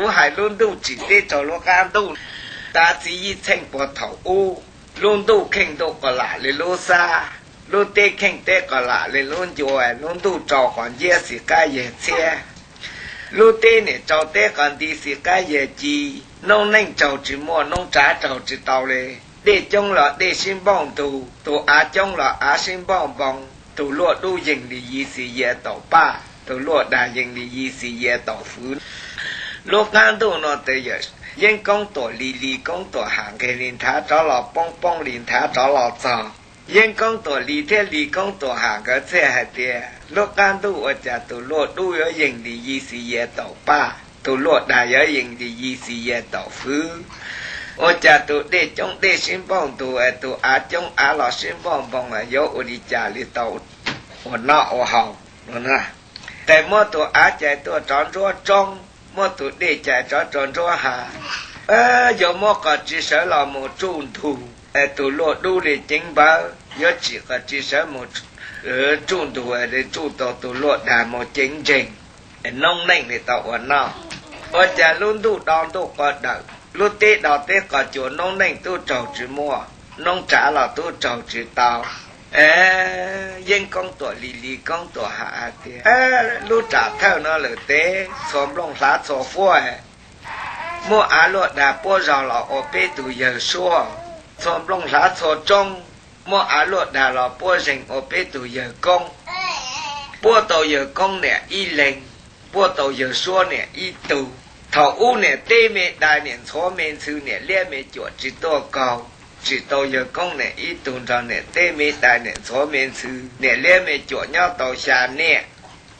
Kuv hais lub ntuj tsim teb rau lub qab ntuj. Tav txiv yij txheej puag thaum ub, lub ntuj kheej ntuj qos lam li lub xab, lub teb kheej teb qos lam li lub ncua, lub ntuj rau qos nciab xim qab yag txhiab, lub teb niam rau teb qos nti xim qab yag ci. Noob neej raug tsis muaj, noob tsav raug tsis tau li. Dej coob los dej sib npauj ntug, tus av coob los av sib npauj npoo, tus luaj dub yeeg li yi xis yias taum paj, tus luaj dag yeeg li yi xis yias taum fwv. Lub qab ntuj no tes yawm Yeeb Koob Tuam Lis, Lis Koob Tuam Ham nqes li nthav rov los poob, poob li nthav rov los txog. Yeeb Koob Tuam Lis thiab Lis Koob Tuam Ham nkawd thiaj hais tias, lub qab ntuj ua cas tus luaj dub yuav yeeg li yi xis yias taum paj, tus luaj dag yuav yeeg li yi xis yias taum fwv? Ua cas tus dej coob dej sib npauj ntug, tus av coob av los sib npauj npoo, yuav ua li cas li tau ua noj ua haus no? Tes muab tus av cais tuaj rov ntsuab roob, muab tus dej cais rov rau ntsuab hav. Yuav muab qos tsi sawv los mus tsuj ntug, tus luaj dub li ceev npawv, yuav tsim qos tsi sawv mus tsuj ntug li tsuj tau tus luaj dag mus ceev ntseeg, noob neej li tau ua noj. Ua cas lub ntuj do ntuj qos dawm, lub teb do teb qos cua, noob neej tub raug tsis muaj, noob tsav los tub raug tsis tau. Yeeb Koob Tuam Lis, Lis Koob Tuam Ham hais tias, lub tsam thawj no lawm tes txhua nplooj hlav txhua fuab, muab av luaj dag puab zog los ua peb tug yawg suab, txhua nplooj hlav txhua roob, muab av luaj dag los puab zeeg ua peb tug yawg koob, puab tau yawg koob niam ib leeg, puab tau yawg suab niam ib tug. Thaum ub niam teb me dai, niam ntxhuav me ntxhw, niam liab me cuam tsis tuaj kaug, tsim tau yawg koob niam ib tug nrog niam teb me dai, niam ntxhuav me ntxhw, niam liab me cuam nyob tau xya niaj.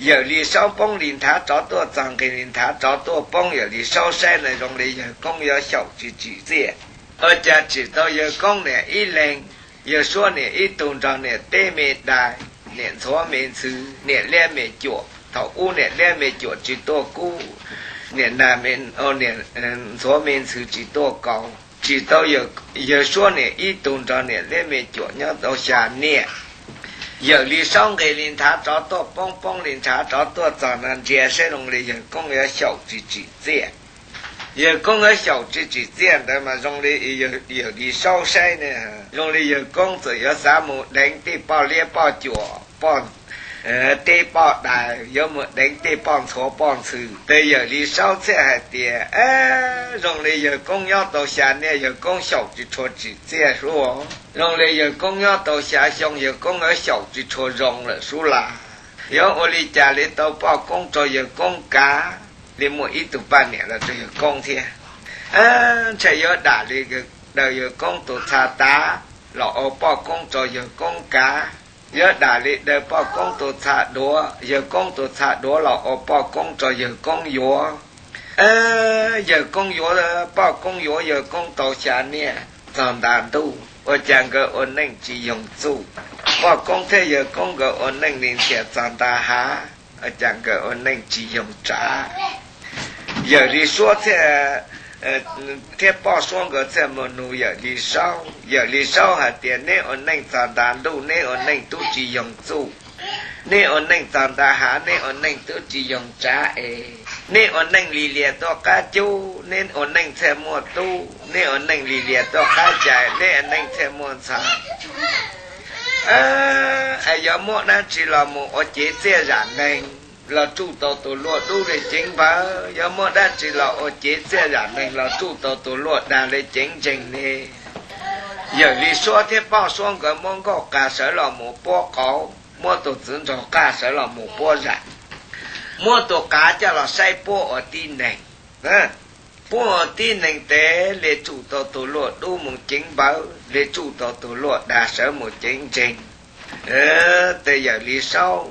Yawm Lis Saub poob li nthav rov tuaj txog, nqis li nthav rov tuaj poob, Yawm Lis Saub saib na zoo li yawg koob yuav xyaum tsis tsim txiaj. Ua cas tsim tau yawg koob niam ib leeg, yawg suab niam ib tug nrog niam teb me dai, niam ntxhuav me ntxhw, niam liab me cuam, thaum ub niam liab me cuam tsis tuaj kub, niam nag, niam ntxhuav me ntxhw tsis tuaj kaus, tsim tau yawg suab niam ib tug nrog niam liab me cuam nyob tau xya niaj. Yawm Lis Saub nqis li nthav rov tuaj poob, poob li nthav rov tuaj txog na, ntsia saib zoo li yawg koob yuav xyaum tsis tsim txiaj. Yawg koob yuav xyaum tsis tsim txiaj ntawd mas zoo li Yawm Lis Saub saib ne, zoo li yawg koob txawm yuav xav mus deev tej poj liab poj cuam, poj teb poj dais, yuav mus deev tej poj ntxhuav poj ntxhw. Tes Yawm Lis Saub thiaj hais tias, zoo li yawg koob nyob tau xya niaj, yawg koob xyaum tsis tshua tsim txiaj sub. Zoo li yawg koob nyob tau xya xyoo, yawg koob yuav xyaum tsis tshua zoo lawm sub las. Yuav ua li cas li tau poj koob rau yawg koob kav, li muaj ib tug poj niam los rau yawg koob thiab. Ntshai yuav dam li daws yawg koob tus txha tav los ua poj koob rau yawg koob kav, yuav dam li daws poj koob tus txha duav, yawg koob tus txha duav los ua poj koob rau yawg koob yuav. Yawg koob yuav, poj koob yuav yawg koob tau xya niaj, txog nta ntuj ua cas nkawd ua neej tsis yoog txuj. Poj koob thiab yawg koob nkawd ua neej li ntxhias txog nta hav, ua cas nkawd ua neej tsis yoog tsav. Yawm Lis Suab thiab poj suab nkawd thiaj mus nug Yawm Lis Saub. Yawm Lis Saub hais tias, neb ua neej txog nta ntuj, neb ua neej tub tsis yoog txuj, neb ua neej txog nta hav, neb ua neej tub tsis yoog tsav es, neb ua neej li lias tuaj qab cub, neb ua neej thiaj muaj tub, neb ua neej li lias tuaj qab cais, neb ua neej thiaj muaj ntxhais. Es yuav muab dab tsi los mus ua cev txiaj zam neeg los tsuj tau tus luaj dub li ceev npawv? Yuav muab dab tsi los ua cev txiaj zam neeg los tsuj tau tus luaj dag li ceev ntseeg ne? Yawm Lis Suab thiab poj suab nkawd muab nkauj qas sawv los mus puab qauv, muab tus txwv nraug qaj sawv los mus puab zam, muab tus qav coj los saib puab ua tib neeg. Puab ua tib neeg tes li tsuj tau tus luaj dub mus ceev npawv, li tsuj tau tus luaj dag sawv mus ceev ntseeg. Tes Yawm Lis Saub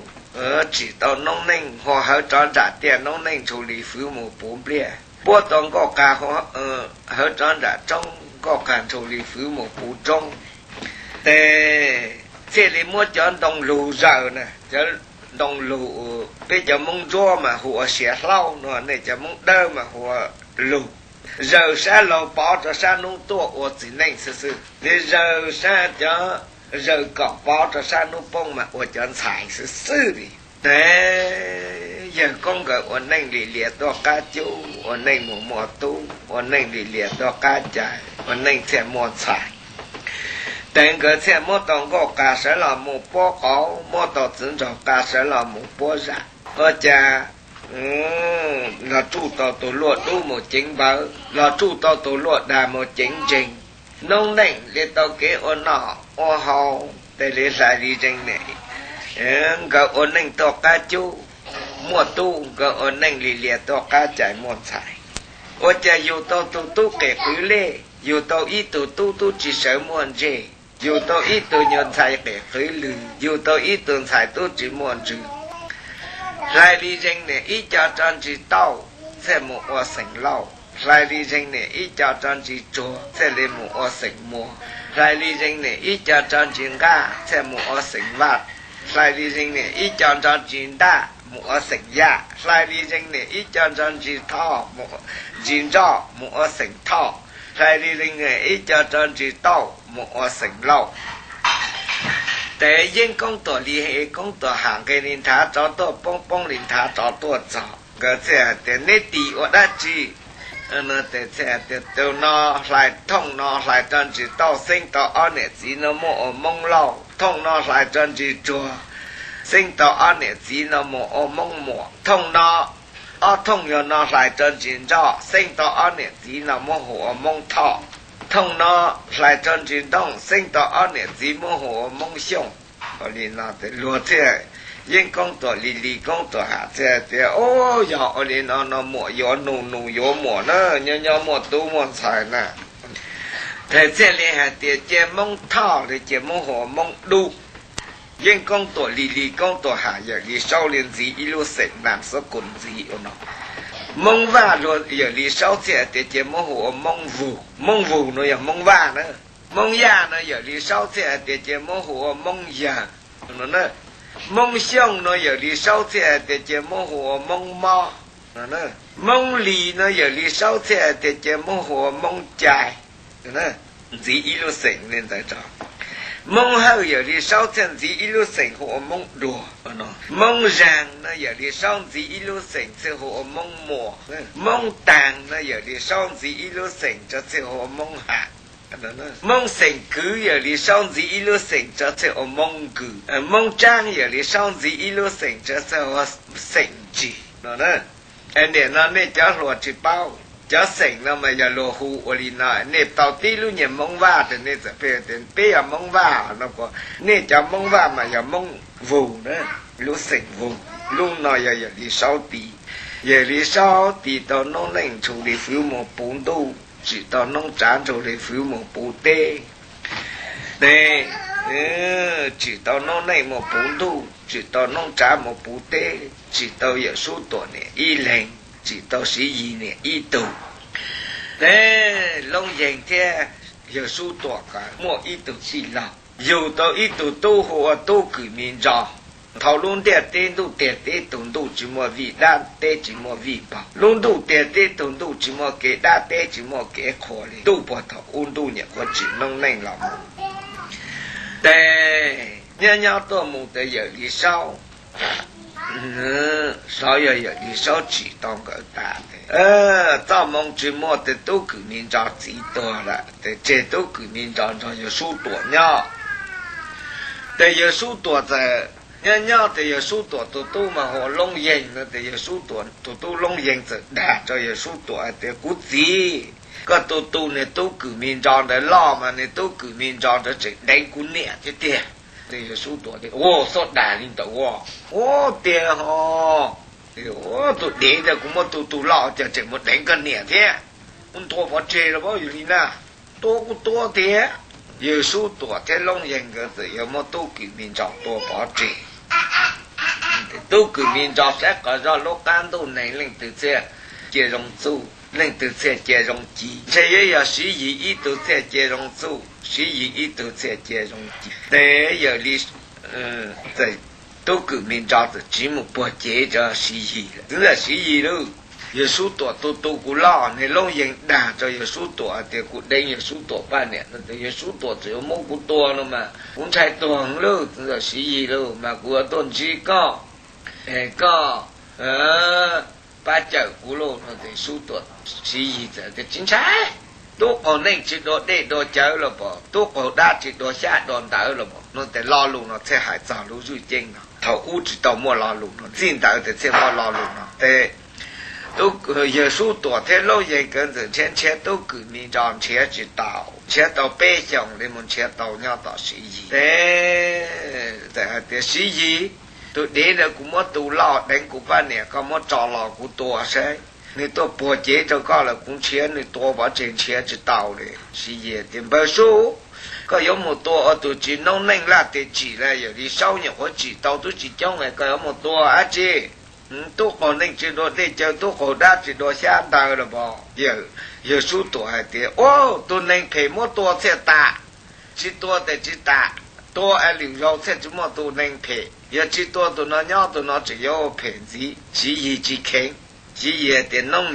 tsim tau noob neej hua hawv rov nram tiaj, noob neej ntshu li fwv mus puv npliaj. Puab tau nkauj qas hawv rov nram roob, nkauj qas ntshu li fwv mus puv roob. Tes thiaj li muab cov ntoo lug zaws na, cov ntoo lug, peb cov Moob Ntsuab mas hu ua siav hlaub no, nej cov Moob Dawb mas hu ua lug. Zaws sab laug pov rau sab hnub tuaj ua txiv neej xwb xwb, li zaws sab cov, zaws kom pov rau sab hnub poob mas ua cov ntxhais xwb xwb li. Tes Yawg koob nkawd ua neej lim lias tuaj qab cub, ua neej mus muaj tub, ua neej lim lias tuaj qab cais, ua neej thiaj muaj ntxhais. Ces nkawd thiaj muab tau nkauj qa sawv los mus puab qauv, muab tau txiv nraug qa sawv los mus puab zam. Ua cas los tsuj tau tus luaj dub mus ceev npawv, los tsuj tau tus luaj dag mus ceev ntseeg. Noob neej li tau kev ua noj ua haus, tej li hlais li zeeg ne, nkawd ua neej tuaj qab cub, muaj tub, nkawd ua neej lim lias tuaj qab cais muaj ntxhais. Ua cas yug tau tus tub qes qwv lej, yug tau ib tug tub tub tsis sawv muaj ntsej, yug tau ib tug nyuag ntxhais qes qwv lwg, yug tau ib tug ntxhais tub tsis muaj ntswg. Hlais li zeeg ne ib co tso ntsis tauj thiaj mus ua xeem lauj, hlais li zeeg ne ib co tso ntsis tsuag thiaj li mus ua xeem muas, hlais li zeeg ne ib co tso ntsis nqaj thiaj mus ua xeem vaj, hlais li zeeg ne ib co tso ntsis ntaj mus ua xeem yaj, hlais li zeeg ne ib co tso ntsis thoj, ntsis ntsoj mus ua xeem thoj, hlais li zeeg ne ib co tso ntsis tauj mus ua xeem lauj. Ces yeej koob tuam li he koob tuam ham nqe li nthav tsov tuaj poob, poob li nthav tsov tuaj txog, nkawd thiaj hais tias neb tis ua dab tsi? Tes thiaj hais tias tus no hlais, thooj no hlais tso ntsis tauj xeeb tau ob niam txiv no muab ua moob lauj, thooj no hlais tso ntsis tsuag xeeb tau ob niam txiv no mus ua moob muas, thooj no, ob thooj yog no hlais tso ntsis ntsoj xeeb tau ob niam txiv no muab hu ua moob thoj, thooj no hlais tso ntsis ntooj xeeb tau ob niam txiv muab hu ua moob xyooj. Ua li no luag thiaj, yeej koob tuam li li koob tuam ham thiaj tias, o, yog ua li no no muam yuav nus, nus yuav muam na, nyob nyob muaj tub muaj ntxhais na. Tes thiaj li hais tias cia moob thoj los cia muab hu ua moob dub. Yeej koob tuam li li koob tuam ham yawm li saub li ntxiv ib lub xeem nam xab kus ntxiv ua no. Moob vaj luag yawm li saub thiaj hais tias cia muab hu ua moob vug, moob vug no yog moob vaj na. Moob yaj no yawm li saub thiaj hais tias cia muab hu ua moob yawg. Moob xyooj no yawm li saub thiaj hais tias cia muab hu ua moob mob. Moob lis no yawm li saub thiaj hais tias cia muab hu ua moob cai. Ntxiv ib lub xeem li ntawd tso. Moob hawj yawm li saub thiaj ntxiv ib lub xeem hu ua moob dua. Moob zaag no yawm li saub ntxiv ib lub xeem thiaj hu ua moob muas. Moob taag no yawm li saub ntxiv ib lub xeem tso thiaj hu ua moob ham. Moob xeem kwv yawm li saub ntxiv ib lub xeem tso thiaj ua moob nkws. Moob tsaab yawm li saub ntxiv ib lub xeem tso thiaj ua xeem ntsis no. Nim no nej cov hluas tsis paub, cov xeem no mas yog luag hu ua li no, nej tau tib lub nyuag moob vaj rau nej txawm peb tias peb yog moob vaj no, nej cov moob vaj mas yog moob vug na, lub xeem vug. Lub no yog yawm li saub tis, yawm li saub tis tau noob neej ntsug li fwv mus puv ntuj, tsim tau noob tsav ntsug li fwv mus puv teb. Tes tsim tau noob neej mus puv ntuj, tsim tau noob tsav mus puv teb, tsim tau Yawm Sub Tuam niam ib leeg, tsim tau Siv Yis niam ib tug. Tes Loob Yeeg thiab Yawm Sub Tuam ko muaj ib tug txij laug, yug tau ib tug tub hu ua Tub Kwm Mi Ntso. Thaum lub ntiaj teb ntuj tiag teb tug ntuj tsis muaj vij, dab teb tsis muaj vij paug, lub ntuj tiag teb tug ntuj tsis muaj kev dab, teb tsis muaj kev qhua li, ntuj puag thaum ub ntuj nyuam qhuav tsim noob neej los mus. Tes nyob nyob tuaj mus tes Yawm Li Saub, xyov yog Yawm Li Saub tsim tau nkawd tas, txoj moo tsis muaj tes Tub Kwm Mi Ntso txiv tuag lawm tes tseg Tub Kwm Mi Ntso nrog Yawm Sub Tuam nyob. Tes Yawm Sub Tuam txawm nyob nyob tes Yawm Sub Tuam tus tub mas hu ua Loob Yeeg no tes Yawm Sub Tuam tus tub Loob Yeeg txawm dag rau Yawm Sub Tuam hais tias, kuv txiv, koj tu tu niag Tub Kwm Mi Ntso ntawd loj mas niag Tub Kwm Mi Ntso ntawd tseem deev kuv niam thiab tiag. Tes Yawm Sub Tuam tias, ua, txhob dag li ntawd ua, ua tiag ho, ua tus dev ntawd kuv muab tu tu loj cas tseem mus deev koj niam thiab, kuv ntuas pov tseg los pab yus li na, tua kuv tua tiag. Yawm Sub Tuam thiab Loob Yeeg nkawd txawm yuav muab Tub Kwm Mi Ntso tua pov tseg. Tub Kwm Mi Ntso saib qhov zog lub qab ntuj neeg leej twg thiaj cia zoo txuj, leej twg thiaj cia zoo ci, ntshe yuav yog Siv Yis ib tug thiaj cia zoo txuj, Siv Yis ib tug thiaj cia zoo ci. Tes Yawm Li, txawm Tub Kwm Mi Ntso txawm tsiv mus puag cev rau Siv Yis lawm, txwv ntawm Siv Yis lauj. Yawm Sub Tuam tu tu kuv loj, niag Loob Yeeg dag rau Yawm Sub Tuam hais tias kuv deev Yawm Sub Tuam poj niam no tes Yawm Sub Tuam txawm yuav muab kuv tua no mas kuv ntshai tuag lauj, txwv ntawm Siv Yis lauj, mas kuv yuav tuaj ntsib koj, koj pab cawm kuv lauj no ces Sub Tuam, Siv Yis txawm tias tsis ntshai. Tub qaug neej tsis dua dej dua cawv los pom, tub qaug dab tsis dua xyab dua ntawv los pom no ces lo lus no thiaj hais txog lub zwj ceeb no. Thaum ub tsis tau muaj lo lus no, txij ntawd ces thiaj muaj lo lus no ces yawg Sub Tuam thiab Loob Yees nkawd ntxawm nrhiav nrhiav tub kwm mi ntso nrhiav tsis tau, nrhiav tau peb xyoos li mus nrhiav tau nyob tom Siv Yis ces txawm hais tias Siv Yis, tus dev ntawd kuv muab tu loj deev kuv poj niam, koj muab tso los kuv tua saib. Nws tuaj puag cev rau koj lawm, kuv nrhiav nws tua pov tseg nrhiav tsis tau li. Siv Yis tias npawg Sub, koj yuav mus tua ua tus tsis noob neej laj tes tsim la, yawm li Saub nyuam qhuav tsim tau twb tsis coob es koj yuav mus tua dab tsi? Tub qaug neej tsis dua dej cawv, tub qaug dab tsis dua xyab ntawv los pom. Yawg Sub Tuam hais tias ua tus neeg phem muab tua thiaj tas, tsis tua tes tsis tas, tua es lwm zaus thiaj tsis muaj tus neeg phem. Yog tsis tua tus no nyob tus no tseem yuav ua phem ntxiv. Siv Yis tsis kheev, Siv Yis hais tias noob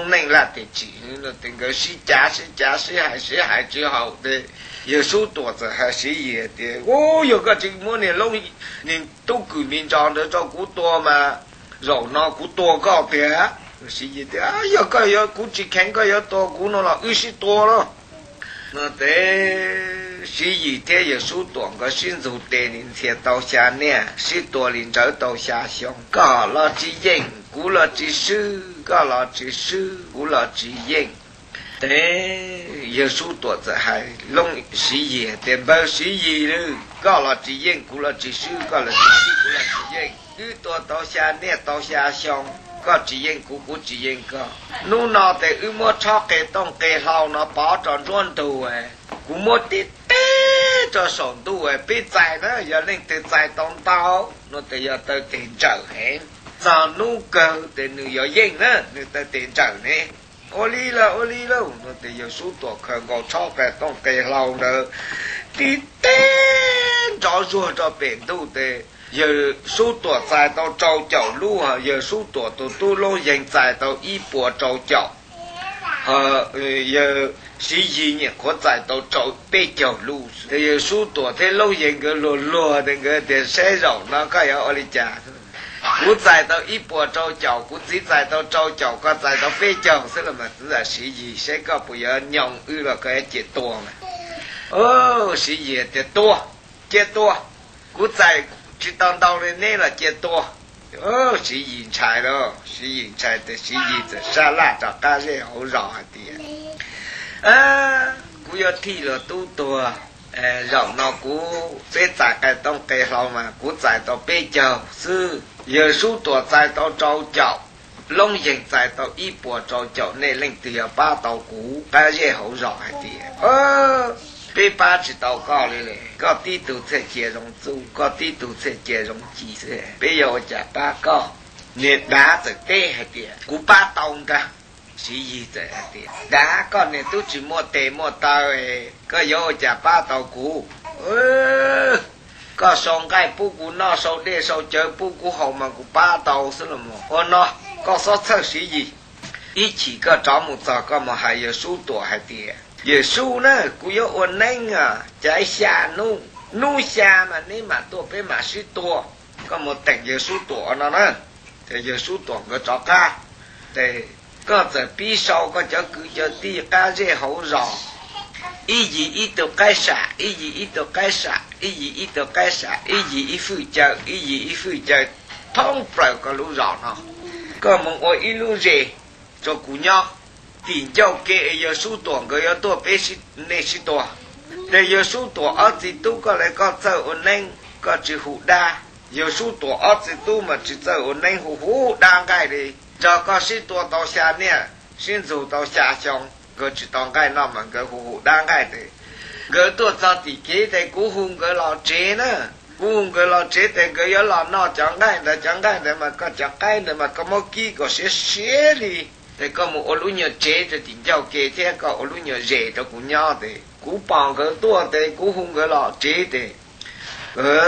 neej laj tes tsim no ces nkawd sib cav sib cav sib hais sib hais tsis haum ces yawg Sub Tuam txawm hais Siv Yis hais tias u, yog koj tsis muab niag loob, niag tub kwm mi ntso ntawd rau kuv tua mas zaum no kuv tua koj tiag. Siv Yis tias yog koj yuav, kuv tsis kheev koj yuav tua kuv no los wb sib tua lauj. No ces Siv Yis thiab yawg Sub Tuam nkawd sib ntxug tes li ntxhias tau xya niaj, sib tua li ntsawv tau xya xyoo, koj los tsis yeej kuv los tsis swb, koj los tsis swb kuv los tsis yeej. Ces yawg Sub Tuam txawm hais Siv Yis tias npawg Siv Yis, koj los tsis yeej kuv los tsis swb, koj los tsis swb kuv los tsis yeej. Wb tua tau xya niaj tau xya xyoo, koj tsis yeej kuv kuv tsis yeej koj. Hnub no ces wb muab tshob qe tooj qe hlau no pov rau nruab ntug, kuv muab tib teg rau saum ntuj, peb txais na, yog leej twg txais tau ntau no ces yog taw tes ntsawm heev. Txog hnub kawg ces nws yuav yeej na, nws taw tes ntsawm ne. Ua li lauj, ua li lauj no ces yawg Sub Tuam khaws nkaus tshob qe tooj qe hlau ntawd tib teg nrov zuag rau pem ntuj ces yawg Sub Tuam txais tau rau caum lub, yawg Sub Tuam tus tub Loob Yees txais tau ib puas rau caum, yawg Siv Yis nyuam qhuav txais tau rau peb caug lub. Ces yawg Sub Tuam thiab Loob Yees nkawd luag luag ces nkawd tias saib zaum no koj yuav ua li cas? Kuv txais tau ib puas rau caum, kuv txiv txais tau rau caum, koj txais tau peb caug xwb los mas txiv ntxawm Siv Yis, saib koj puas yuav nyoo wb los koj yuav cia tua mas. Siv Yis tias tua, cia tua, kuv txais tsis tau ntau li neb los cia tua. Siv Yis ntshai lauj, Siv Yis ntshai ces Siv Yis txawm sab laj rov qab zej hauv zos hais tias kuv yuav thij luag tub tuag, zaum no kuv peb txais qe tooj qe hlau mas kuv txais tau peb caug xwb, yawg Sub Tuam txais tau rau caum, Loob Yees txais tau ib puas rau caum, nej leej twg yog pab tau kuv? Qab zej hauv zos hais tias peb pab tsis tau koj li, koj tib tug txhiaj cia zoo txuj, koj tib tug txhiaj cia zoo ci xwb, peb yuav ua cas pab koj? Niag dav txawm teb hais tias kuv pab tau ntag. Siv Yis txawm hais tias dav, koj niag tub tsis muaj tes muaj taw, koj yuav ua cas pab tau kuv? Koj sau nqaij pub kuv noj, sau dej sau cawv pub kuv haus mas kuv pab tau xwb los mas. Ua no, koj txhob txhawj Siv Yis, ib chim koj rov mus txog koj mus hais yawg Sub Tuam hais tias yawg Sub na, kuv yuav ua neeb caiv xya hnub, hnub xya mas neb mam tuaj peb mam sib tua. Koj mus teem yawg Sub Tuam no na. Ces yawg Sub Tuam nkawd rov qab, ces koj txawm pib sau koj cov kwv cov tij qab zej hauv zos, ib yim ib tug qaib sam, ib yim ib tug qaib sam, ib yim ib tug qaib sam, ib yim ib fwj cawv, ib yim ib fwj cawv, thoob plaws koj lub zos no. Koj mus ua ib lub zes rau kuv nyob, tim ncauj ke es yawg Sub Tuam nkawd yuav tuaj peb, nej sib tua. Ces yawg Sub Tuam ob txiv tub koj li koj txawj ua neeb koj tsis hu dab, yawg Sub Tuam ob txiv tub mas tsis txawj ua neeb, hu hu dab nqaij li. Nrog koj sib tua tau xya niaj, sib ntxug tau xya xyoo, nkawd tsis tau nqaij noj mas nkawd hu hu dab nqaij ces nkawd tuaj txog tim kev ces kuv hu nkawd los tsev na. Kuv hu nkawd los tsev ces nkawd yuav los noj cov nqaij ntawd, cov nqaij ntawd mas koj cov qaib ntawd mas koj muab kib kom siav siav li, ces koj mus ua lub nyuag tsev rau tim ncauj ke thiab koj ua lub nyuag zes rau kuv nyob. Ces kuv pom nkawd tuaj ces kuv hu nkawd los tsev ces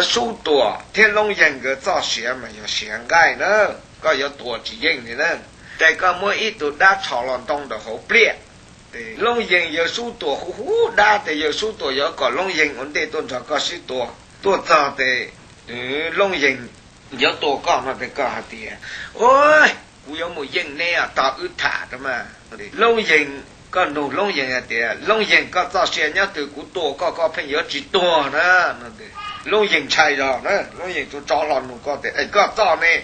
Sub Tuam thiab Loob Yeeg nkawd txoj sia mas yog sia nqaij na, koj yuav tua tsis yeej li na. Ces koj muab ib tug dab tsho los ntoo rau hauv pliaj. Ces Loob Yeeg yawg Sub Tuam hu hu dab ces yawg Sub Tuam yuav kom Loob Yeeg ua ntej tuaj nrog koj sib tua. Tuaj txog ces Loob Yeeg yuav tua koj no tes koj hais tias, Ua, kuv yuav mus yeej neb os, tog wb tham rau mas. Looj Yees, koj nug Looj Yees hais tias, Looj Yees, koj txoj sia nyob twg kuv tua koj, koj pheej yuav tsis tuag na? Looj Yees ntshai zog na, Looj Yees tsuas rov hlo nug koj tias, Es koj txoj ne?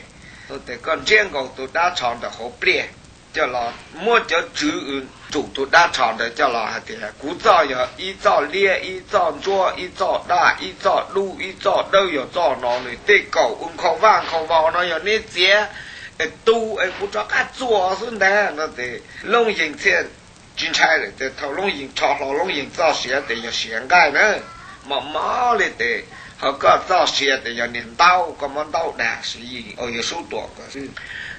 Tes koj ntsiab nkaus tus dab tsho ntawm hauv pliaj coj los, muab cov tswv tsum tus dab tsho ntawd coj los hais tias, Kuv txoj yog ib txoj liab, ib txoj ntsuab, ib txoj daj, ib txoj dub, ib txoj dawb, yog txoj no nws tej kaum u nkhaus vaj nkhaus vos no yog neb txiav tu es kuv rov qab txuas xwb ntag no tes Looj Yees thiaj tsis ntshai lawm tes thaum Looj Yees rho hlo Looj Yees txoj sia tes yog sia nqaij na, mos mos li tes, ho koj txoj sia tes yog niag ntaub, koj muab ntaub dag Siv Yis, Yawg Sub Tuam ko xwb.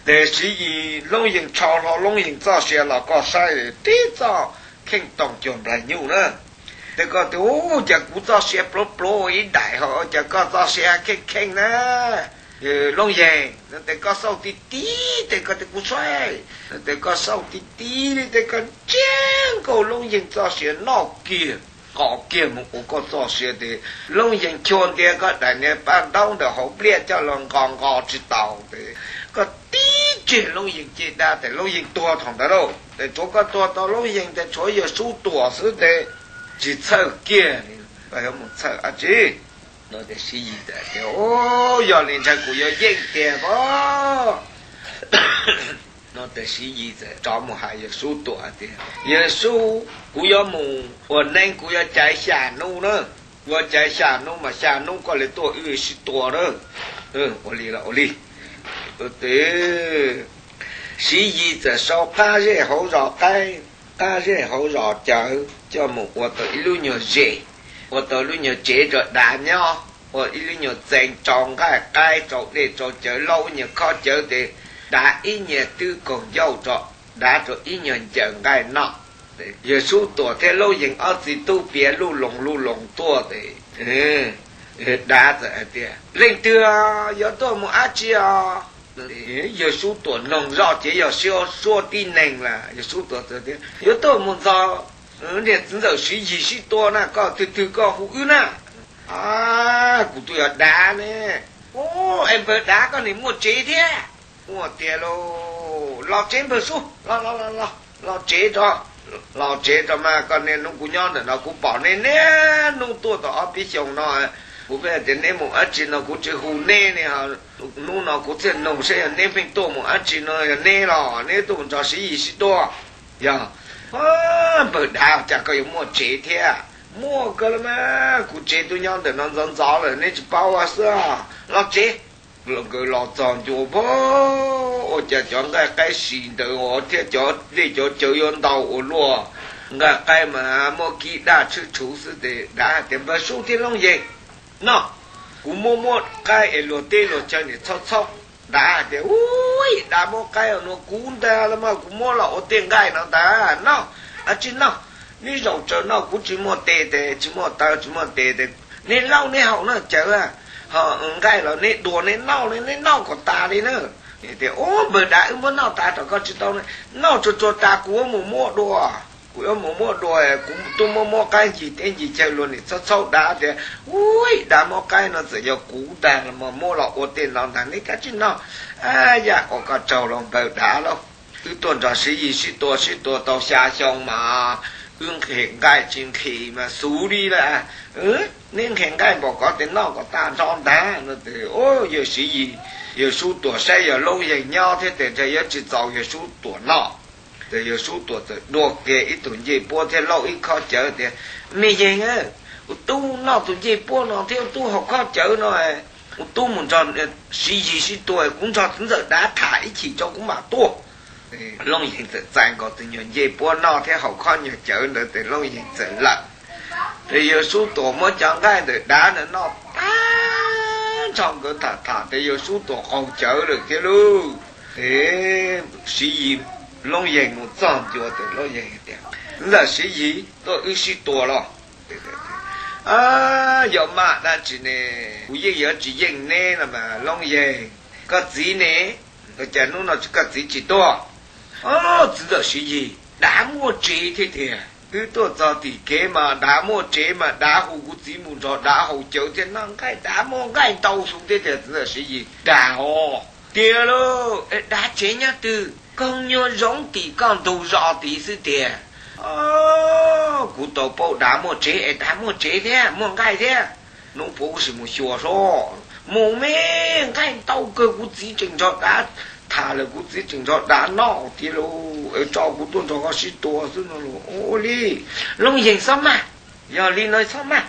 Tes Siv Yis, Looj Yees rho hlo Looj Yees txoj sia los koj saib tib txoj kheej toom cuag nplaig nyuj na. Tes koj tias, Ua cas kuv txoj sia pluav pluav ua ib daim ho ua cas koj txoj sia kheej kheej na? Looj Yees, no tes koj xauj ti ti tes koj tes kuv saib, no tes koj xauj ti ti li tes koj ntsiab nkaus Looj Yees txoj sia noj kiag, qos kiag mus ua koj txoj sia tes Looj Yees chua ntias koj daim niag paj ntaub ntawm hauv pliaj coj los nqos nqos tsis taus tes koj tib tseg Looj Yees caj dab tes Looj Yees tuag thaum ntawd lauj. Tes tsuav koj tuag tau Looj Yees tes tshuav Yawg Sub Tuam xwb tes tsis txhawj kiag li, koj yuav mus txhawj dab tsi? No tes Siv Yis tias, Yog li ntawd kuv yuav yeej tiag pob. No tes Siv Yis txawm rov mus hais Yawg Sub Tuam tias, Yawg Sub, kuv yuav mus ua neeb, kuv yuav caiv xya hnub na. Kuv yuav caiv xya hnub mas xya hnub koj li tuaj wb sib tua na. Ua li los ua li. Tes Siv Yis txawm sau qab zej hauv zos qaib, qab zej hauv zos cawv coj mus ua tau ib lub nyuag zes, ua tau lub nyuag tsev rau dav nyob, ua ib lub nyuag txee rau nqaij qaib rau dej rau cawv, laub ib nyuag khob cawv tes dav ib nyuag twb kaug ncauj rau, dav rau ib nyuag ncaws nqaij noj. Yawg Sub Tuam thiab Looj Yees ob txiv tub piav luj loos luj loos tuaj tes dav txawm hais tias, Leej twg yuav tuaj mus dab tsi os? Yawg Sub Tuam noog zoj ces yog Suab tib neeg las. Yawg Sub Tuam txawm tias, Yuav tuaj mus ntxog niag txiv ntxawm Siv Yis sib tua na, koj twg twg koj hu wb na. Kuv tus yog dav ne. Es npawg dav koj nim muaj tsev thiab? Muaj tiag lauj. Los tsev npawg Sub, los los los los tsev rau, los tsev rau mas koj niaj hnub kuv nyob ntawm no kuv pom nej niaj hnub tuaj tau ob peb xyoos no, kuv pheej tias neb mus dab tsi no kuv tsis hu neb ne. Hnub no kuv thiaj nug saib yog neb pheej tuaj mus dab tsi no, yog neb los neb tuaj mus nrog Siv Yis sib tua. Yog, npawg dav cas koj yuav muaj tsev thiab? Muaj kawg los mas, kuv tsev twb nyob ntawm no ntxov ntxov lawm neb tsis paub xwb. Los tsev. Nkawd los txog ncua pag, ua cas cov nqaij qaib si ntawd thiab cov dej cov cawv yuav ntau ua luaj. Nqaij qaib mas muab kib daj tshwb tshuv xwb tes dav hais tias, Npawg Sub thiab Looj Yees, noj, kuv muab muab qaib es luag teb luag chaw nim txhob txhob. Dav hais tias, Ub, dav muab qaib no kuv ntag los mas, kuv muab los ua tej nqaij no ntag. Noj, dab tsi noj? Neb zaum tsaws noj, kuv tsis muaj tes tes tsis muaj taw tsis muaj tes tes neb lauj neb haus no cawv, ho nqaij los neb dua neb noj, neb noj kom tas li na. Tias, Ub, npawg dav, wb muab noj tas rau koj tsis tau, noj tsuag tsuag tas kuv yuav mus muab dua. Kuv yuav mus muab dua, kuv twb muab muab qaib ncig teb ncig chaw luag nim txhob txhob. Dav tias, Ub, dav muab qaib no txawm yog kuv ntag los mas, muab los ua tej no ntag neb kav tsij noj. Yam ua koj tsaug los npawg dav lauj, wb tuaj nrog Siv Yis sib tua sib tua tau xya xyoo mas wb nqhis nqaij tsis nqhis mas xub li lawm. Neb nqhis nqaij npaum ko tes noj kom tag nrho ntag no tes, Yawg Siv Yis, Yawg Sub Tuam saib yog Looj Yees nyob thiab tes ntshe yuav tsis txaus Yawg Sub Tuam noj. Ces Yawg Sub Tuam txawm dua kiag ib tug ncej puab thiab lauj ib khob cawv tias, Me Yees, ua tub noj tus ncej puab no thiab ua tub haus khob cawv no, ua tub mus nrog Siv Yis sib tua, kuv nrog txiv ntxawm dav tham ib chim tso kuv mam tuaj. Looj Yees txawm txais nkaus tus nyuag ncej puab noj thiab haus khob nyuag cawv ntawd tes Looj Yees txawm lawm. Ces Yawg Sub Tuam muab cov nqaij ntawm dav ntawd noj tag nrho, nkawd tham tham ces Yawg Sub Tuam qaug cawv lawm thiab lauj. Ces Siv Yis, Looj Yees mus txog ncua tes Looj Yees tias, Ntxawm Siv Yis, tuaj wb sib tua los? Yog maj dab tsi ne, kuv yeej yuav tsis yeej neb no mas Looj Yees. Koj txiv ne? Ua cas hnub no koj txiv tsis tuaj? Txiv ntxawm Siv Yis, dav muaj tsev thiab tiag. Wb tuaj txog tim kev mas dav muaj tsev mas dav hu kuv txiv mus nrog dav haus cawv thiab noj nqaij, dav muaj nqaij ntau xu thiab tias txiv ntxawm Siv Yis dag os. Tiag lauj, es dav tsev nyob twg? Koog nyuag zoov tim koj ntug zos tid xwb tiag. Kuv tau paub dav muaj tsev es dav muaj tsev thiab muaj nqaij thiab. Hnub puav wb sim mus xyuas seb. Mus me, nqaij ntau kawg, kuv txiv tseem nrog dav tham lawm, kuv txiv tseem nrog dav noj tiag lauj. Es tso kuv tuaj nrog koj sib tua xwb no lauj. Ua li, Looj Yeeg txhob maj, yog li no txhob maj,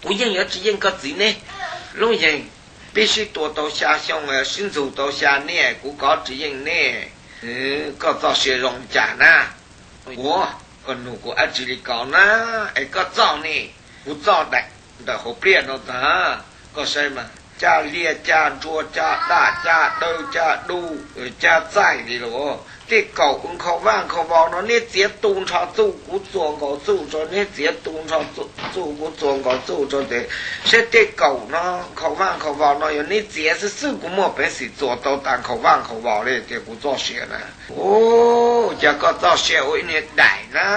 kuv yeej yuav tsis yeej koj txiv neb. Looj Yeeg, peb sib tua tau xya xyoo, sib ntxug tau xya niaj, kuv kov tsis yeej neb. Koj txoj sia zoo cas na? Ua, koj nug kuv dab tsi li ko na? Es koj txoj ne? Kuv txoj daim ntawm hauv pliaj no tag, koj saib mas, caj liaj caj ntsua caj daj caj dawb caj duj caj txaij li lauj. Tej kaum nkhaus vaj nkhaus vos no neb txiav tu nrho txuj kuv txuas nkaus txuj rau, neb txiav tu nrho txuj kuv txuas nkaus txuj rau tes, saib tej kaum no nkhaus vaj nkhaus vos no yog neb txiav xwb xwb, kuv muaj peev xwm txuas tau tas nkhaus vaj nkhaus vos li tias kuv txoj sia na. Ua cas koj txoj sia ua ib niag daim na?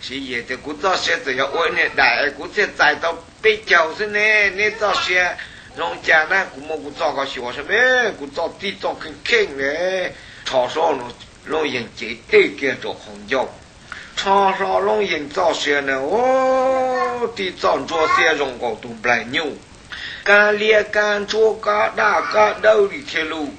Siv Yis tias kuv txoj sia txawm yog ua ib niag daim kuv thiaj txais tau peb caug xwb ne, neb txoj sia zoo cas na? Kuv muab kuv txoj koj xyuas saib, kuv txoj tib txoj kheej kheej li. Rho hlo no, Looj Yeeg cev teg kiag rau qhov ncauj, rho hlo Looj Yeeg txoj sia na, tib txoj ntsuab xiab zoo nkaus tus nplaig nyuj, kab liab kab ntsuab kab daj kab dawb li thiaj lus.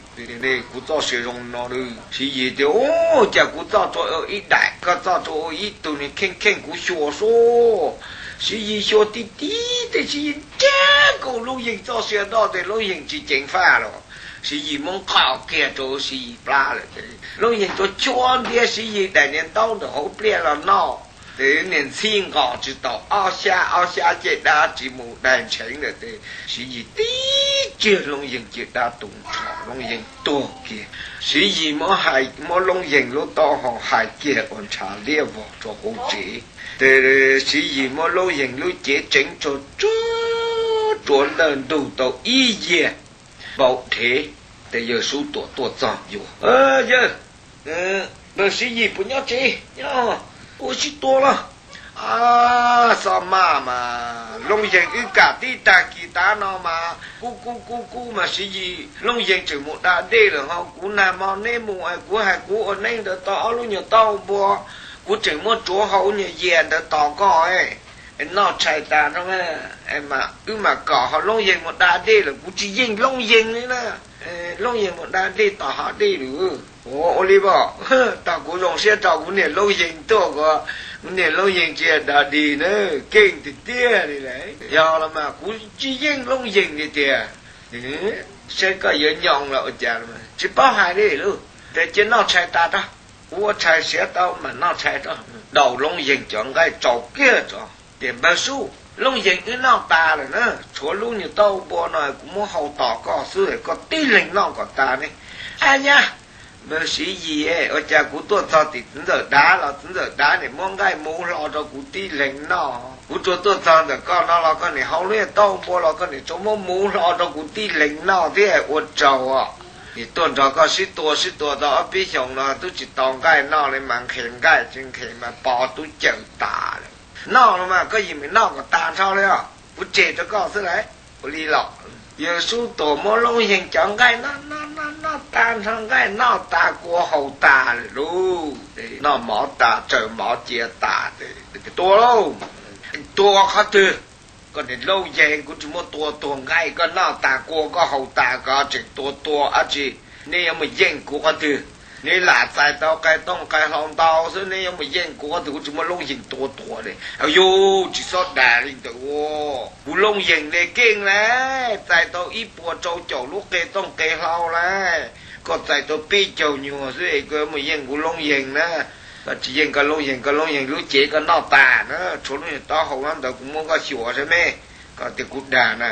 Kuv txoj sia zoo no. Siv Yis tias, Ua cas kuv txoj rau ua ib daim, koj txoj rau ua ib tug niag kheej kheej, kuv xyuas sub. Siv Yis xyuas tib tib tes Siv Yis nrab nkaus Looj Yeeg txoj sia nroj tes Looj Yeeg tsis ceev faj los. Siv Yis muab nqos kiag rau Siv Yis plab lawm tes Looj Yeeg rua chua ntiab Siv Yis daim niag ntaub ntawm hauv pliaj los noj. Tes niag ntxhib nqos tsis tau ob xyab, ob xyab ces dab tsis mus daig ntsheev lawm tes Siv Yis tib tsiag Looj Yeeg ces dab tu nrho Looj Yeeg tuag kiag. Siv Yis muab hais, muab Looj Yeeg lub taub hau hais kiag ua ntshav liab vog rau hauv tsev. Tes Siv Yis muab Looj Yeeg lub cev tseev tsuag tsuag rua ntawj ntug tau ib yiag npau dhev. Tes Yawg Sub Tuam tuaj txog yuav, Yawg, Siv Yis puas nyob tsev? Nyob, ua sib tua los? Xob maj mas Looj Yeeg wb kam tib tag kis tav no mas kub kub kub kub mas Siv Yis Looj Yeeg tseem mus da dej lawm ho kuv nag hmo neb mus es kuv hais kuv ua neeb ntawd tau ob lub nyuag taub npua, kuv tseem muab tsuav hau nyuag yias ntawd tos koj noj tshais tas no mas wb mam kom ho Looj Yeeg mus da dej lawm kuv tsis yeej Looj Yeeg li na. Looj Yeeg mus da dej tos hav dej lawm. Ua li as, tag kuv zoo siab rau kuv niam Looj Yeeg tuaj, kuv niam Looj Yeeg tsis da dig na, keej tiag tiag li lawm. Yog los mas kuv tsis yeej Looj Yeeg li tiag. Saib koj yuav nyoo los ua cas, tsis paub hais li lauj. Tes cia noj tshais tas rau, kuv ua tshais siav tau mam noj tshais rau. Daus Looj Yeeg cov nqaij tsau kiag rau. Tias, Npawg Sub, Looj Yeeg wb noj tas lawm na, tshuav lub nyuag taub npua no kuv muab hau tos koj xwb, koj tib leeg noj kom tas ne. Ab nyab, Npawg Siv Yis, ua cas kuv tuaj txog tim txiv ntxawm Dav los txiv ntxawm Dav nim muab nqaij muv hlo rau kuv tib leeg noj? Kuv tsuas tuaj txog ntawm koj no los koj nim hau lub nyuag taub npua los koj nim tsuas muab muv hlo rau kuv tib leeg noj thiab ua tsaug. Nim tuaj nrog koj sib tua sib tua tau ob peb xyoos no twb tsis tau nqaij noj li mas nqhis nqaij tsis nqhis mas pov tub cawm tas lawm. Noj los mas koj yeej meem noj kom tas nrho li os, kuv tseg rau koj xwb lauj. Ua li los, Yawg Sub Tuam muab Looj Yeeg cov nqaij noj noj noj noj tas nrho, nqaij noj tas kua haus tas lawm lauj. Noj mov tas tsaws mov cia tas, tua lauj. Tua qhov twg? Koj niam Looj Yeeg, kuv tsis muaj tua tuag nqaij, koj noj tas kua koj haus tas koj tseem tua tua dab tsi? Neb yuav mus yeej kuv qhov twg? Neb lam txais tau qe tooj qe hlau ntau xwb, neb yuav mus yeej kuv qhov twg? Kuv tsis muaj Looj Yeeg tua tuag li. Au yug, tsis txhob dag li ntawd. Kuv Looj Yeeg li keej lauj, txais tau ib puas rau caum lub qe tooj qe hlau lauj. Koj txais tau peb caug nyuag xwb es koj yuav mus yeej kuv Looj Yeeg na. Koj tsis yeej koj Looj Yeeg, koj Looj Yeeg lub cev koj noj tas na, tshuav lub nyuag taub hau ntawd kuv muab koj xyuas saib me. Koj tias kuv dag na.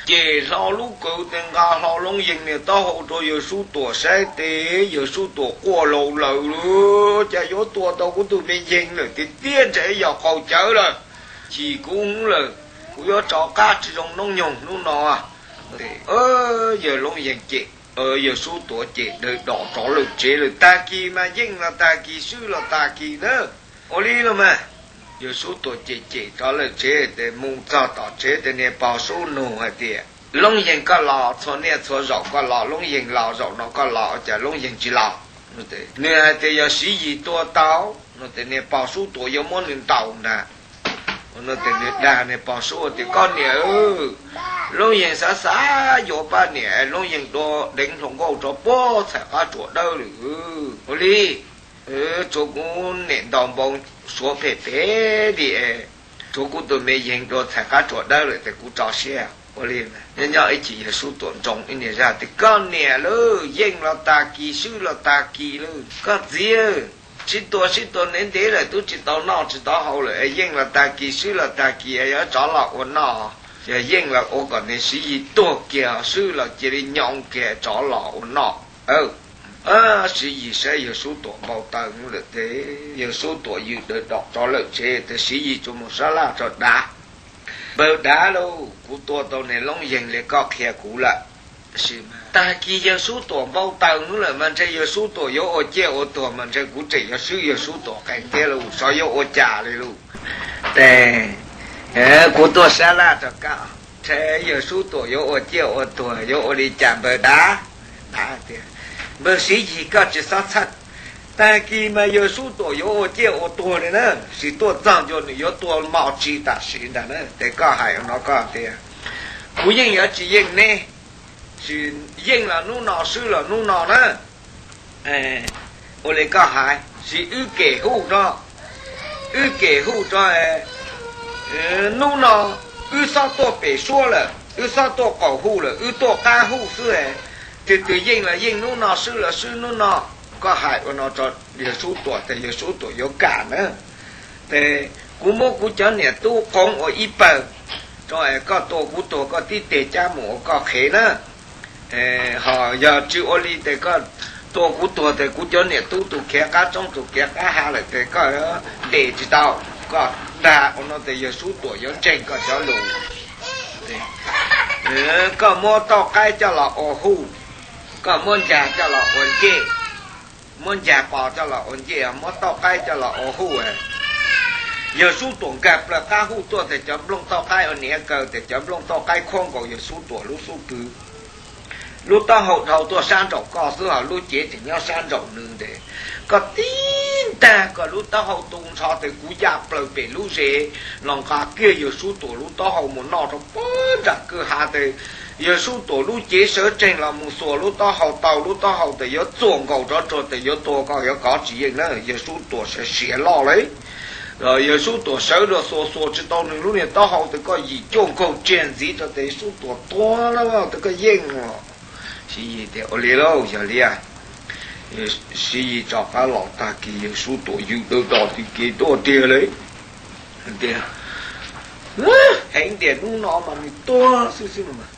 Ces hlo lub kwv tes nqa hlo Looj Yeeg niag taub hau rau Yawg Sub Tuam saib tes Yawg Sub Tuam quaj laus lawm lauj. Cas yuav tua tau kuv tus me Yeeg lawm tiag tiag, ntshe yog qaug cawv lawm, chim kub hwv lawm. Kuv yuav rov qab tsis zoo noob nyoog hnub no. Yawg Looj Yeeg ces, Yawg Sub Tuam ces dawm dos rov lawm tsev lawm. Tag kis mas yeej los tag kis, swb los tag kis na. Ua li los mas. Yawg Sub Tuam cem cem rov lawm tsev, ces mus txog tom tsev ces niag pog Sub nug hais tias, Loob Yees koj los, txhua niaj txhua zaus koj los Loob Yees los, zaum no koj los cas Loob Yees tsis los? Nws hais tias yog Siv Yis tua tau no ces niag pog Sub Tuam yuav muab nws ntaus ntag. Nws dag niag pog Sub tias, Koj niam, Loob Yees xav xav yuav poj niam, Loob Yees dua deev hluas nkauj rau puag txhais qab tsuas dawb lawm. Ua li, tsuav kuv niam ntaus npoo suav phem phem li, tsuav kuv tus me Yees dua txhais qab tsuas dawb lawm ces kuv tso siab. Ua li, nyob nyob ib chim Yawg Sub Tuam ntsoo ib niag zaj tias, Koj niam lauj, yeej los tag kis, swb los tag kis lauj. Koj txiv, sib tua sib tua ntev ntev lawm twb tsis tau noj tsis tau haus lawm, yeej los tag kis, swb los tag kis, yuav tsov los ua noj. Yog yeej los ua kom niag Siv Yis tuag kiag, swb los cia li nyo kiag tsov los ua noj. Siv Yis saib Yawg Sub Tuam npau taws lawm ces Yawg Sub Tuam yws daws dom rov lawm tsev ces Siv Yis tsuas mus sab laj rau dav, Npawg dav lauj, kuv tua tau niag Loob Yees li koj qhia kuv lawm. Tag kis Yawg Sub Tuam npau taws lawm mas ntshe Yawg Sub Tuam yuav ua ciaj ua tuag mas ntshe kuv tseem yuav swb Yawg Sub Tuam qees thiab lauj, xyov yuav ua cas li lauj. Ces kuv tuaj sab laj rau koj, ntshe Yawg Sub Tuam yuav ua ciaj ua tuag yuav ua li cas npawg dav? Dav tias, Npawg Siv Yis koj tsis txhob txhawj, tag kis mas Yawg Sub Tuam yuav ua ciaj ua tuag li na, sis tuaj txog ncua nws yuav tua mos tsis tam sim ntag na. Ces koj hais ua no koj tias, Kuv yeej yuav tsis yeej neb, sis yeej los hnub no swb los hnub no na. Ua li koj hais, sis wb kem hu rau, wb kem hu rau, hnub no wb txhob tuaj pem suab lawm, wb txhob tuaj qaum hu lawm, wb tuaj qab hu xwb. Twg twg yeej los yeej hnub no, swb los swb hnub no. Koj hais ua no rau Yawg Sub Tuam ces Yawg Sub Tuam yuav kam na. Ces kuv muab kuv cov niam tub qoov ua ib pawg rau es koj tua kuv tuag koj tib teg cab mus ua koj qhev na. Ho yog tsis ua li ces koj tua kuv tuag ces kuv cov niam tub tus khiav qab roob tus khiav qab hav lawm ces koj ntes tsis tau. Koj dag ua no ces Yawg Sub Tuam yuav ntseeg koj cov lus. Koj muab tauj qaib coj los ua huj, koj muab ncag coj los ua ncej, muab ncag pos coj los ua ncej, muab tauj qaib coj los ua huj. Yawg Sub Tuam nkag plaws qab huj tuaj ces cov nplooj tauj qaib ua niam kaw ces cov nplooj tauj qaib khuab nkaus Yawg Sub Tuam lub xub pwg. Lub taub hau dhau tuaj sab nraum koj xwb, ho lub cev tseem nyob sab nraum nws ntag. Koj tib ntag kom lub taub hau tu nrho ces kuv ya plaws pem lub zes los nqa kiag Yawg Sub Tuam lub taub hau mus noj rau puag nram kwj ha ces Yawg Sub Tuam lub cev sawv tsees los mus xuas lub taub hau, tau lub taub hau ces yuav txuam nkaus rov rau ces yuav tua koj yuav kov tsis yeej na. Yawg Sub Tuam sawv siav loj li. Yawg Sub Tuam sawv los xuas xuas tsis tau nws lub niag taub hau ces koj yim cuaj nkaug tsiag ntxiv rau ces Yawg Sub Tuam tuag lawm ces koj yeej. Siv Yis tias, Ua li lauj, yog li Siv Yis rov qab los tag kis Yawg Sub Tuam yws daws dom tim kev tuaj tiag li. Tias, Heev tias hnub no mas nws tuag xwb xwb no mas,